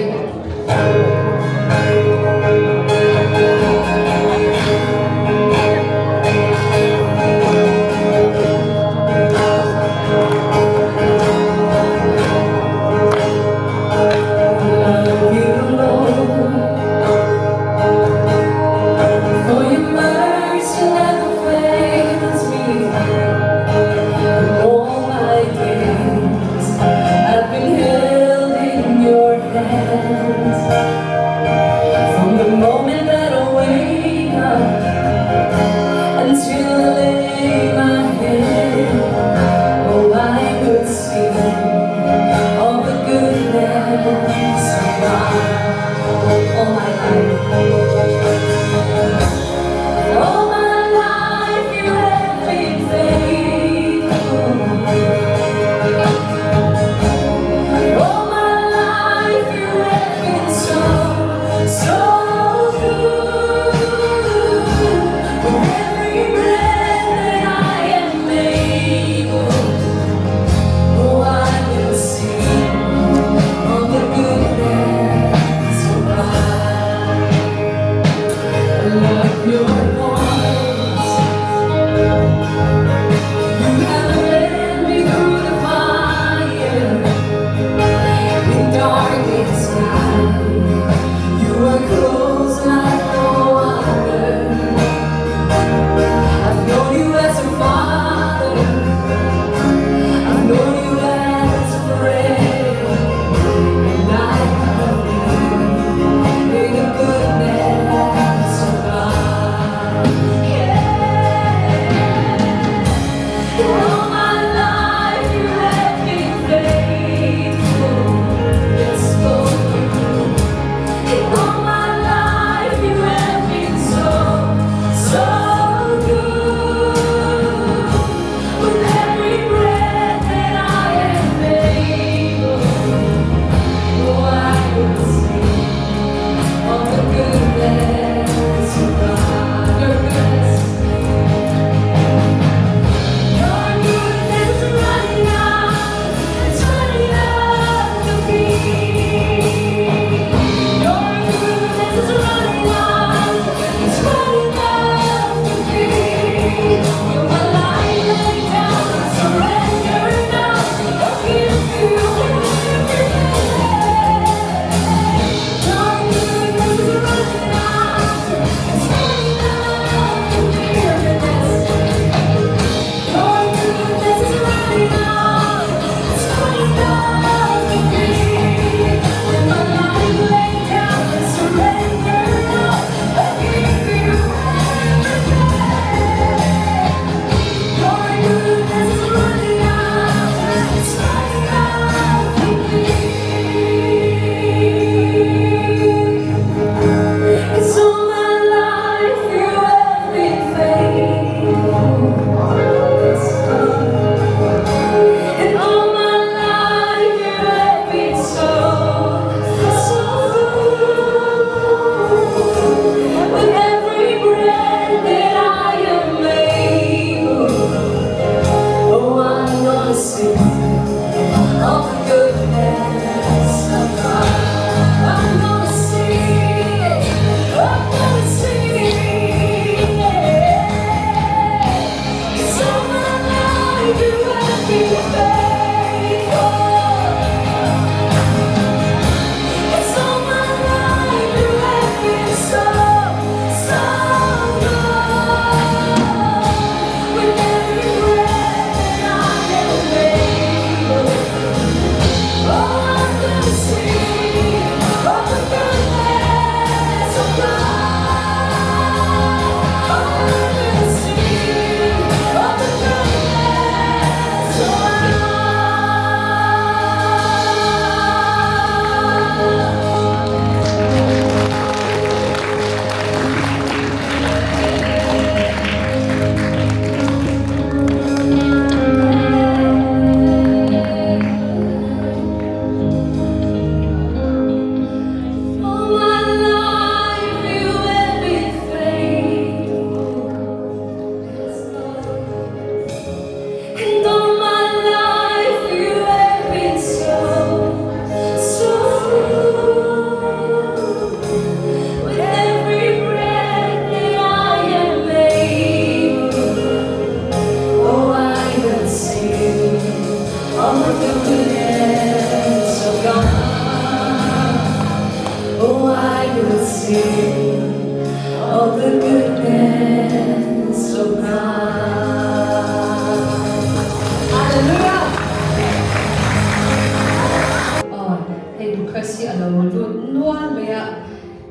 hi a lo lut nual mai a,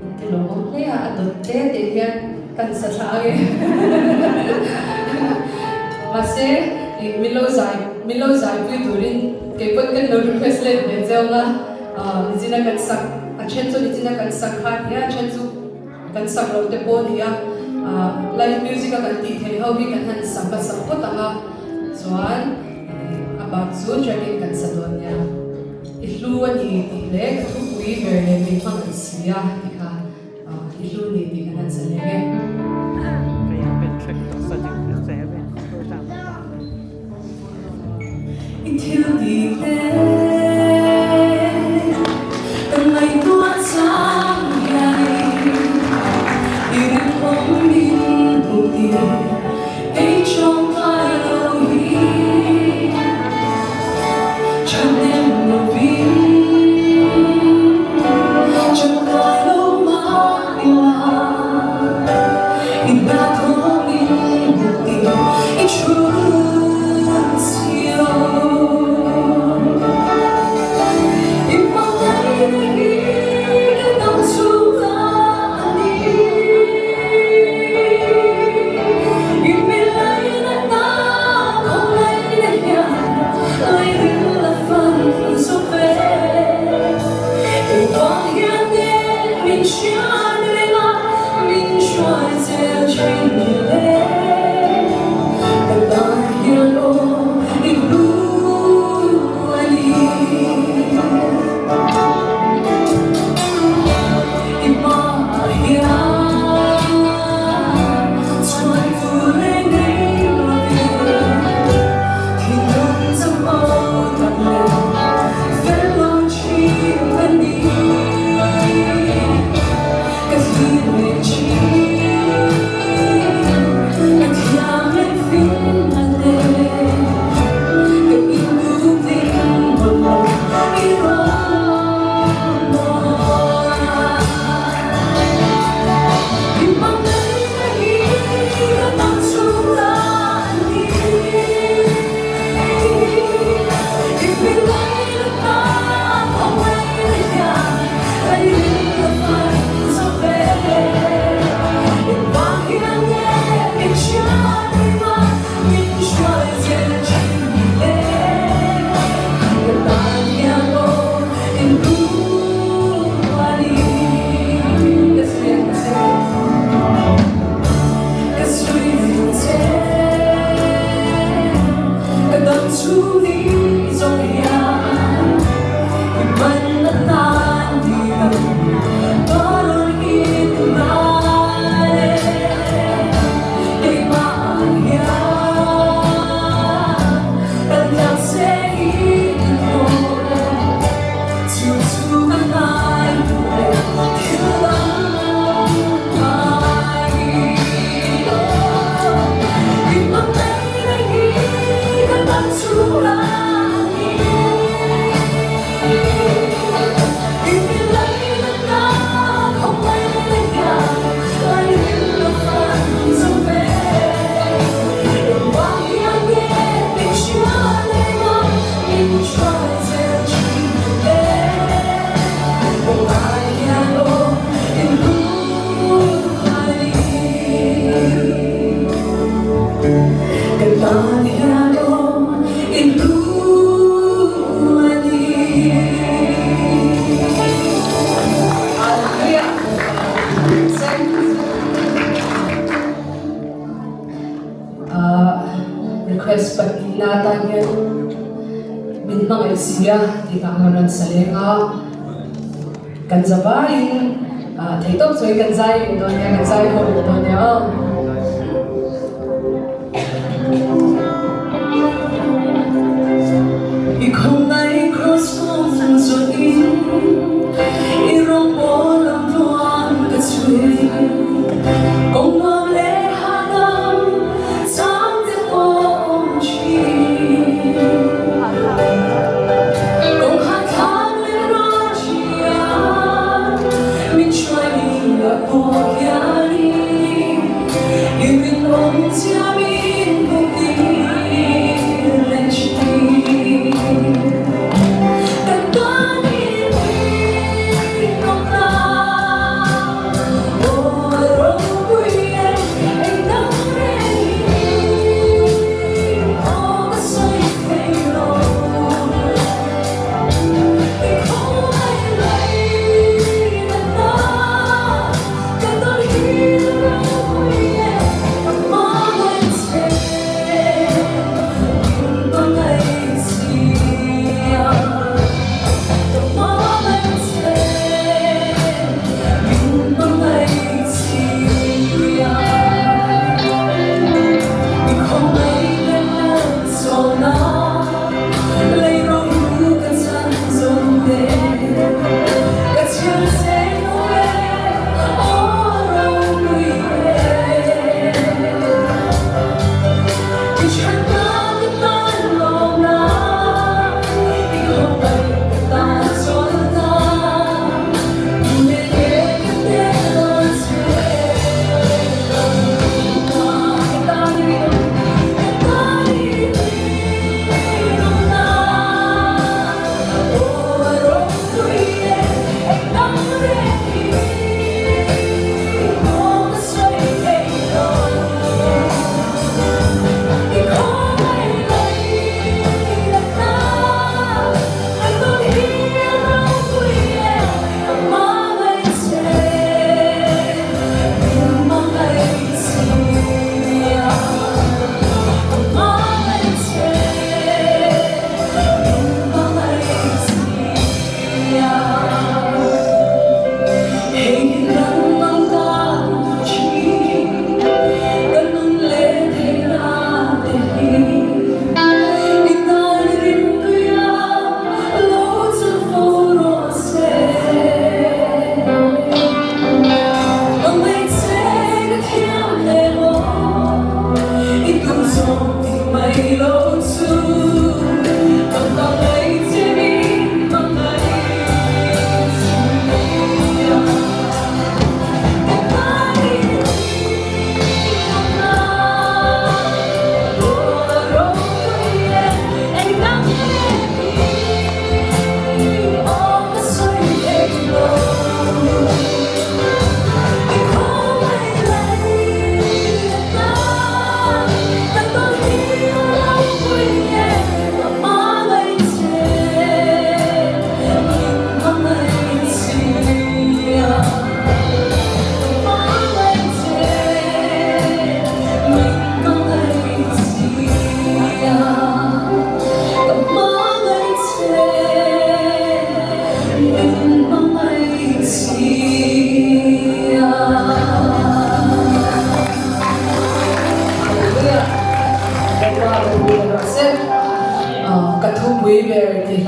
in ti lawmawm hle a, a dawt te te hian kan sa thla ang e. Mahse, ih min lo zai min lo zaipui turin kei pawn kan lo request let ve cheu a, nichina kan sak a then chu nichina kan sak kha a ni a, a then chu kan sak loh te pawh a ni a, live music a kan tih theih ho hi kan han sa hmasa phawt ang a, chuan a bak chu track in kan sa dawn nia. I hlu a ni tih leh ka thupui ber leh min hmang an si a tih kha i hlu ni tih kan han sa leng e. I thil tih te ka ngaihtuah chang hianin i rinawm min hmuh tir kei tawngtai lo hi thahnem lovin tangkai lo mah ila i hnathawh min hmuh tir i thu chiau. I hmangaihna hi ka dam chhung a ni. I milaina ta khawngaihna hian lairil a fan zo ve. Engvang hian nge min hriat reng a, min hruai zel thin le? Ka tan hian aw i hlu a ni. I hmaah hian chhuan tur reng nei lovin thinlung chauh aw tak leh fel lo thin ka ni. Ka thlir leh thin, ka thiam leh fing a te, ka inbuk ding mawlh lo i rawn mawi. I hmangaihna hi ka dam chhung a ni. I hmingaihna ta khawngaihna hian lairil a fan zo ve. Engvang hian nge min hriat reng a, min hruai zel thin le? Ka tan hian aw in hlu a ni. Ka sawi ang che. Ka sawi ang che. Ka dam chhung ni zawng hian i man atan ni lo ka rawn in ngai e. Keimah hian kan thiam che i hmuh chu chu ka ngai duh leh thil dang ngai. I hmangaihna hi ka dam chhung a ni. I milaina ta khawngaihna hian lairil a fan zo ve. Engvang hian nge min hriat reng a, min hruai zel thin le? Ka ngai hian aw in hlu a ni. Ka tan hian aw in hlu a ni. Hallelujah! Request pahnihna atan hian min hmangaih si a tih ang a rawn sa leng a, kan za vaiin theihtawp chuan kan zai leh dawn nia, kan zai ho leh dawn nia aw. I khawngaih cross kawng zawhin i rawngbawl lam tluang ka chhui. Kawng nuam leh hahdam chang te pawh awm thin. Kawng hahthlak leh ralṭhian min hruai ni ah pawh hianin.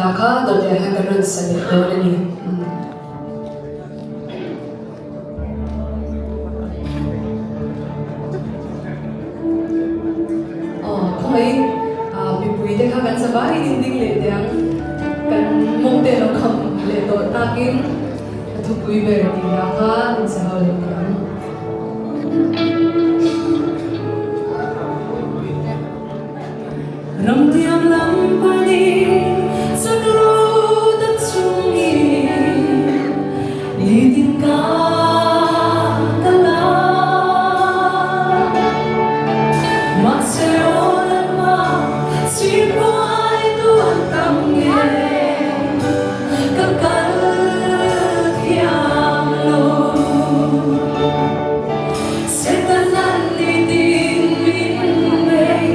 hla kha dawt leh hian kan rawn sa leh dawn a ni. Aw khawngaihin mipui te kha kan zavaiin in ding leh teh ang. Kan mawng te lo kham leh tawh takin a thupui ber tih hla kha in sa ho leh teh ang. Ramtiang lam panin chak lo tak chungin nitin ka kal a. Mahse aw Lalpa chimbuai tuan tam nge ka kal thiam lo. Setanan nitin min bei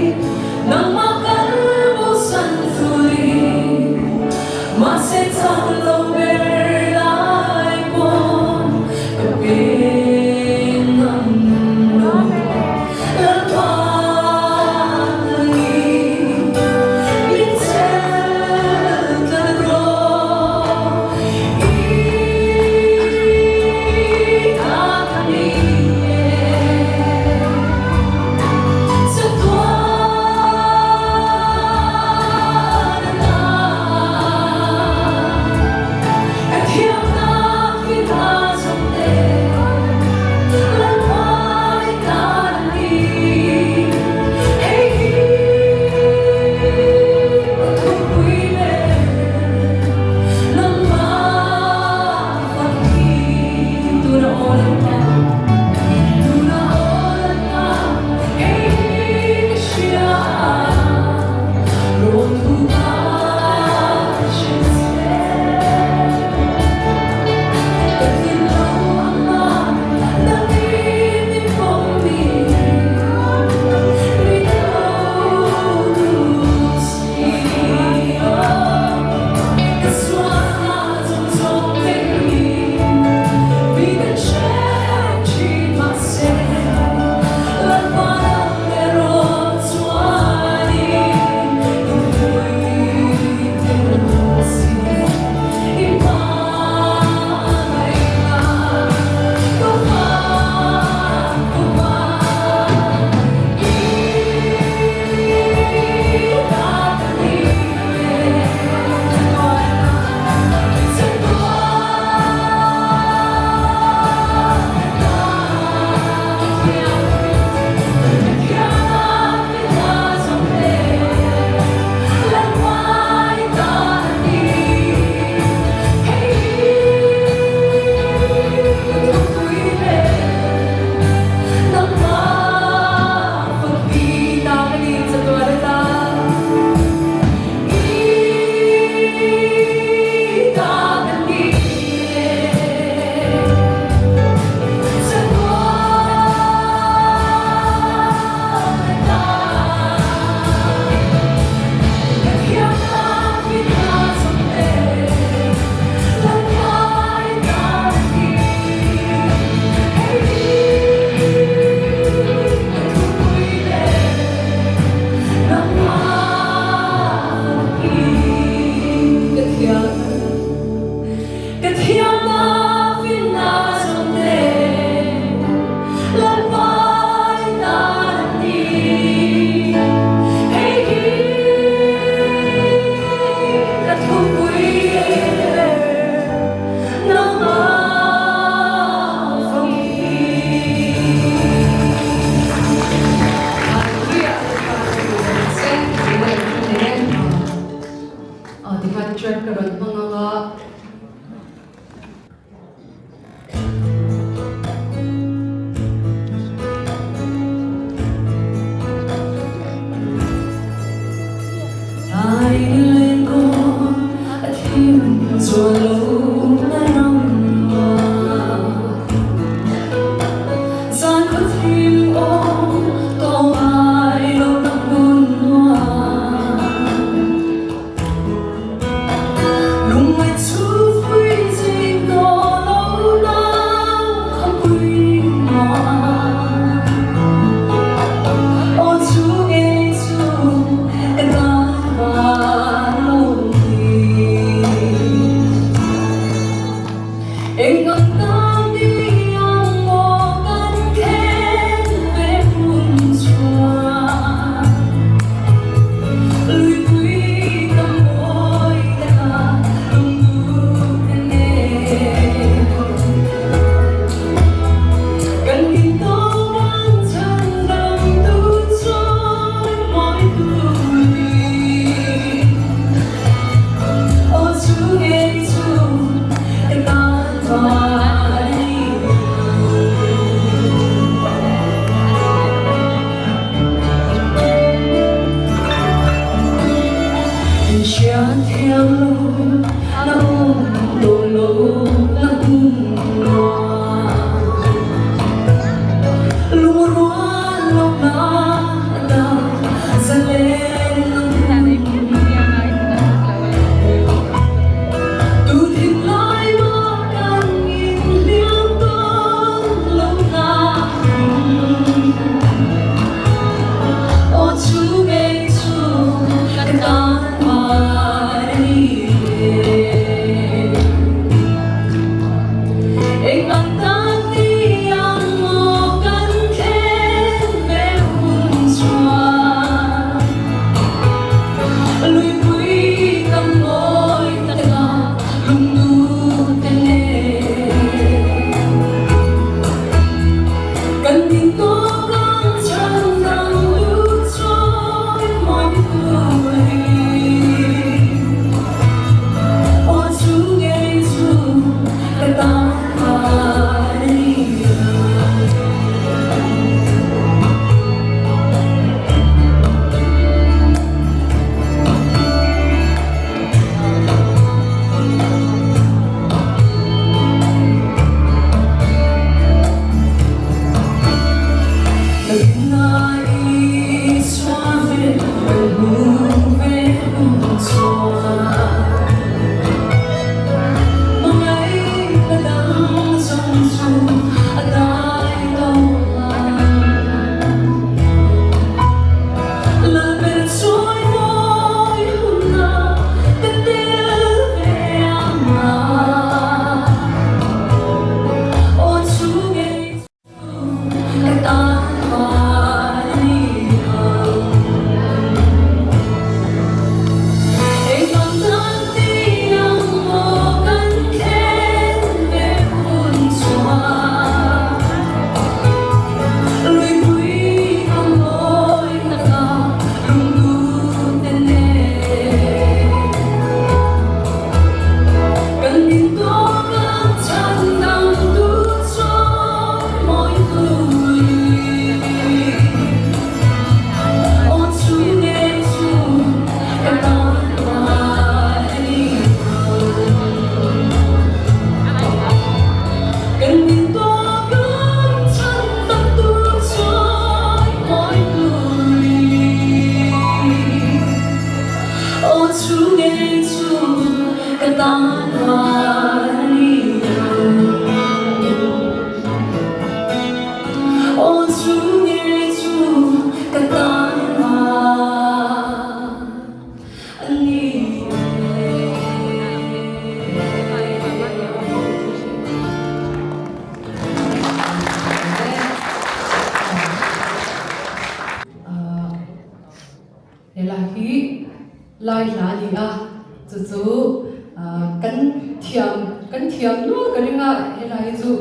Nangmah kal bosan turin mahse chak lo ber lai pawh ka peng ngam lo Lalpa nangin min chel tlat rawh I ta ka ni e. Tikhan track ka rawn hmang ang a. van ni lo. Aw chu nge chu ka tan van a ni e. Hela hi lai hla a ni a, chu chu kan thiam kan thiam nual ka ring a, hela hi chu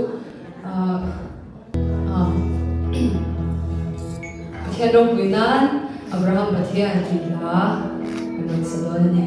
Pathian ropui nan Abraham Pathian tih hla kan rawn sa dawn a ni.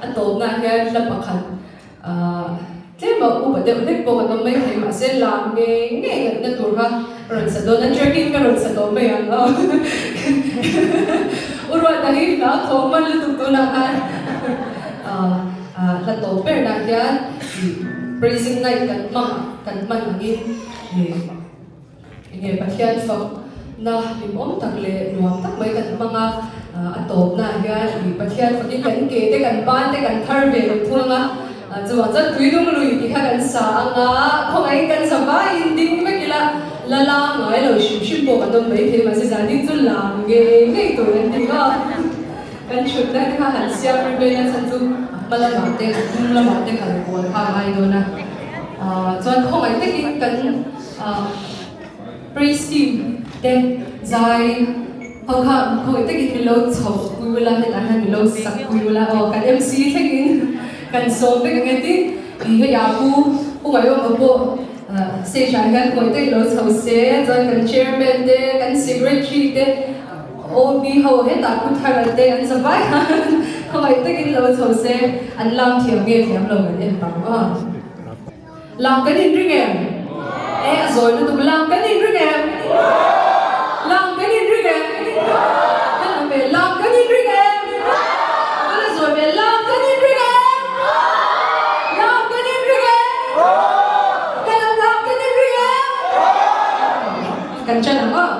A tawpna hian hla pakhat tlem a upa deuh hlek pawh kan awm mai thei mahse lam ngei ngei ngatna tur kha ka rawn sa dawn a trekking ka rawn sa tawh mai ang aw U Ruata hi hla thawk hman lutuk tunah khan hla tawp bernah hian praising night kan hmang kan hman angin Enge Pathian fakna hlimawm tak leh nuam tak mai kan hmang a, a tawpnaah hian ih Pathian fakin kan ke te kan ban te kan thar ve lo thung a, chuvang chuan tuidung lui tih kha kan sa ang a, khawngaihin kan za vaiin ding vek ila la lam ngai lo hrim hrim pawh kan awm mai thei mahse zan ding chu lam ngei ngei tur an ti a. Kan thutna te kha han siam rem vel a chhan chu a hma lamah te a hnung lamah te kal kual kha a ngai dawn a. Chuan khawngaih takin kan praise team te zai ho kha khawngaih takin min lo chho pui ula hetah hian min lo sak pui ula aw kan MC thlengin kan sawm vek ang e tin i hei ah pu pu Ngaiawma pawh stage ah hian khawngaih takin lo chho se chuan kan chairman te kan secretary te OB ho hetah pu Thara te an za vai khan khawngaih takin lo chho se an lam thiam nge thiam lo kan en pang aw. Lam kan inring em? E a zawi lutuk lam kan inring em? Lam kan inring em? Kan awm ve lam kan inring em? A la zawi ve lam kan inring em? Lam kan inring em? Kan awm lam kan inring em? Kan chan ang aw.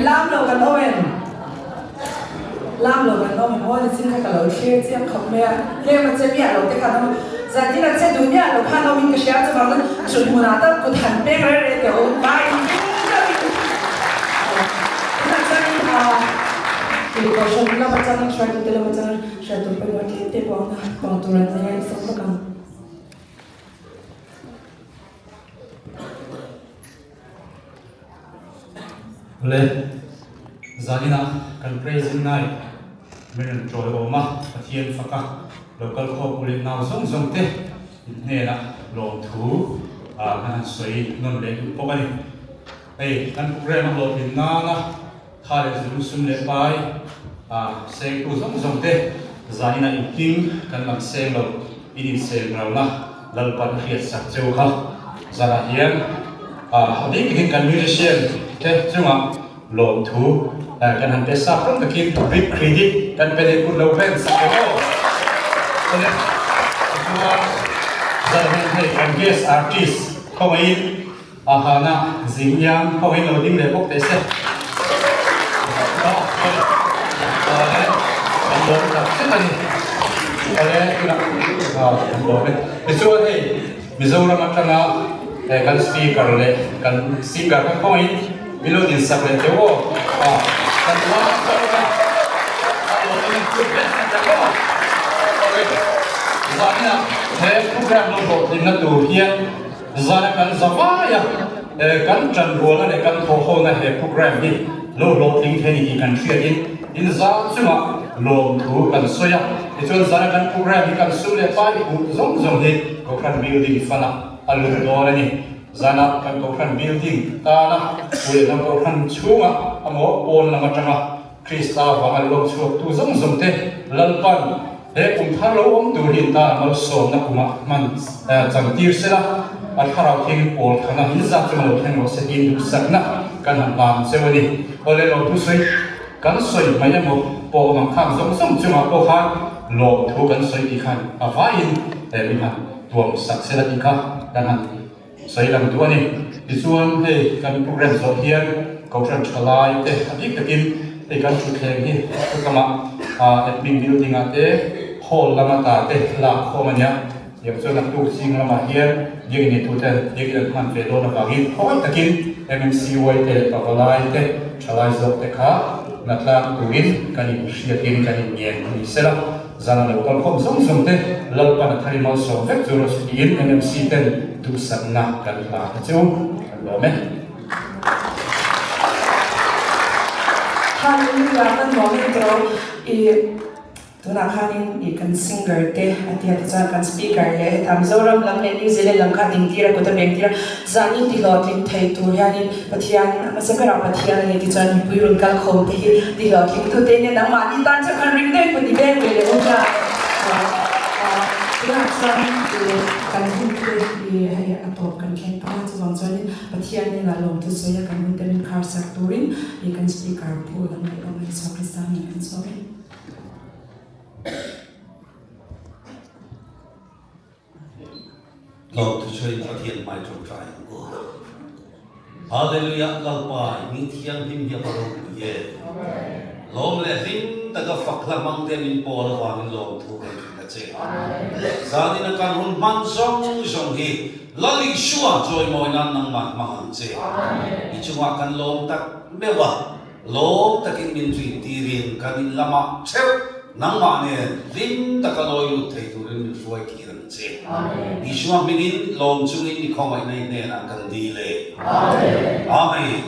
Lam lo kan awm em? Lam lo kan awm em aw nichin kha ka lo thlir chiang khawp mai a, tlem a che miah lo te khan awm a, zanin a che duh miah lo khan awmin ka hria chuvang chuan chun hmunah tak kut han peng reng reng teh awm vai in deuhin tunah chuanin ih kohhran lam atangin hruaitute lam atangin hriattur pawimawh tlem te pawh ang a pang tur an nei a i sawm bawk ang. Le, zaninah kan Praising Night min rawn tawi awm a, Pathian faka lo kal khawp u leh nau zawng zawng te in hnenah lawmthu kan han sawi nawn leh duh bawk a ni. Hei kan program a hlawhtlin nana tha leh zum sum leh pai sengtu zawng zawng te zaninah inhlim kan lam seng lo in inseng ralna Lalpan a hriat sak cheu kha zanah hian a bik takin kan musician te chungah lawmthu kan han pe sap ram takin big credit kan pe leh kut lo ven sak ve aw. Chuan zanah hian hei kan guest artist khawngaihin A hana zing hian khawngin lo ding leh bawk teh se. Awle, kan lawm tak zet a ni. Awle, tunah kan lawm e. Tichuan hei Mizoram atanga kan speaker leh kan singer kha khawngin min lo din sak leh teuh aw. Kan lawm tak a, a lawm a ni. Awle, zaninah he program lo hlawhtlinna tur hian Zana kan za vai a, kan tan rualna leh kan thawhhawna he program hi lo hlawhtling thei ni tih kan hriatin in za chungah lawmthu kan sawi a. Tichuan zana kan program hi kan sum leh pai huh zawng zawng hi Kohhran building fana a lut dawn a ni. Zana kan Kohhran building tana pu leh hnam Kohhran chhunga amaw pawn lam atanga Krista vanga luak chhuaktu zawng zawng te Lalpan he kum thar lo awm tur hi ta malsawmna kumah hman chang tir sela, a thlarau thiangin pawl thana in zat chu lo thleng rawh se tiin duhsakna kan han hlan cheu a ni. Awle lawmthu sawi kan sawi mai emaw pawh ang khang zawng zawng chungah pawh khan lawmthu kan sawi tih khan a vaiin min han tuam sak sela tih kha kan han Sawi lang duh a ni. Tichuan hei kan program zawh hian Kohhran thalai te a bik takin hei kan thutthleng hi thutlangah admin building ah te hall lama ta te lak khawm a nia. Tiang chuan naktuk zing lamah hian biakinn neitu ten biakinn an hman ve dawn avangin khawngaih takin MMCY te leh pavalai te thalai zawk te kha natlang turin kan inhriatin kan inngen a ni sela. Zan a lo kal khawm zawng zawng te Lalpan a thari malsawm vek chu rawh tiin MMC ten duhsakna kan hla te chu kan lawm e. Hallelujah kan lawm em tawh i tunah khanin i kan singer te a tia ti chuan kan speaker leh hetah Mizoram lam leh New Zealand lam kha a dingtir a kut a bengtir a zanin ti hlawhtling thei tur hianin Pathian a hmasa berah Pathian a ni ti chuan mipui rawn kal khawm te hi ti hlawhtling tu te nia nangmahni tan chuan khan ring deuhin kut i beng ve leh awm a. Tunah chuan kan hun te hi hei a tawp kan thleng ta a, chuvang chuanin Pathian hnenah lawmthu sawi a kan hun te min khar sak turin i kan speaker pu lam leh awm a Isua Krista hming kan sawm e. Lawmthuchhuain Pathian hmai ṭawngṭai ang u. Hallelujah Lalpa i hming thianghlim hi a va ropui e. Lawm leh hlim taka fak hla hmang te min pawl avangin lawmthu kan hrilh a che. Zanin a kan hun hman zawng zawng hi Lal Isua chawimawi nan nangmah hmang ang che. I chungah kan lawm tak meuh a. Lawm takin min rin tirin kan in lamah theuh nangmah nen hlim taka lawi lut thei turin min hruai kir ang che. Isua hmingin lawm chungin i khawngaihna i hnenah kan dil e. Amen.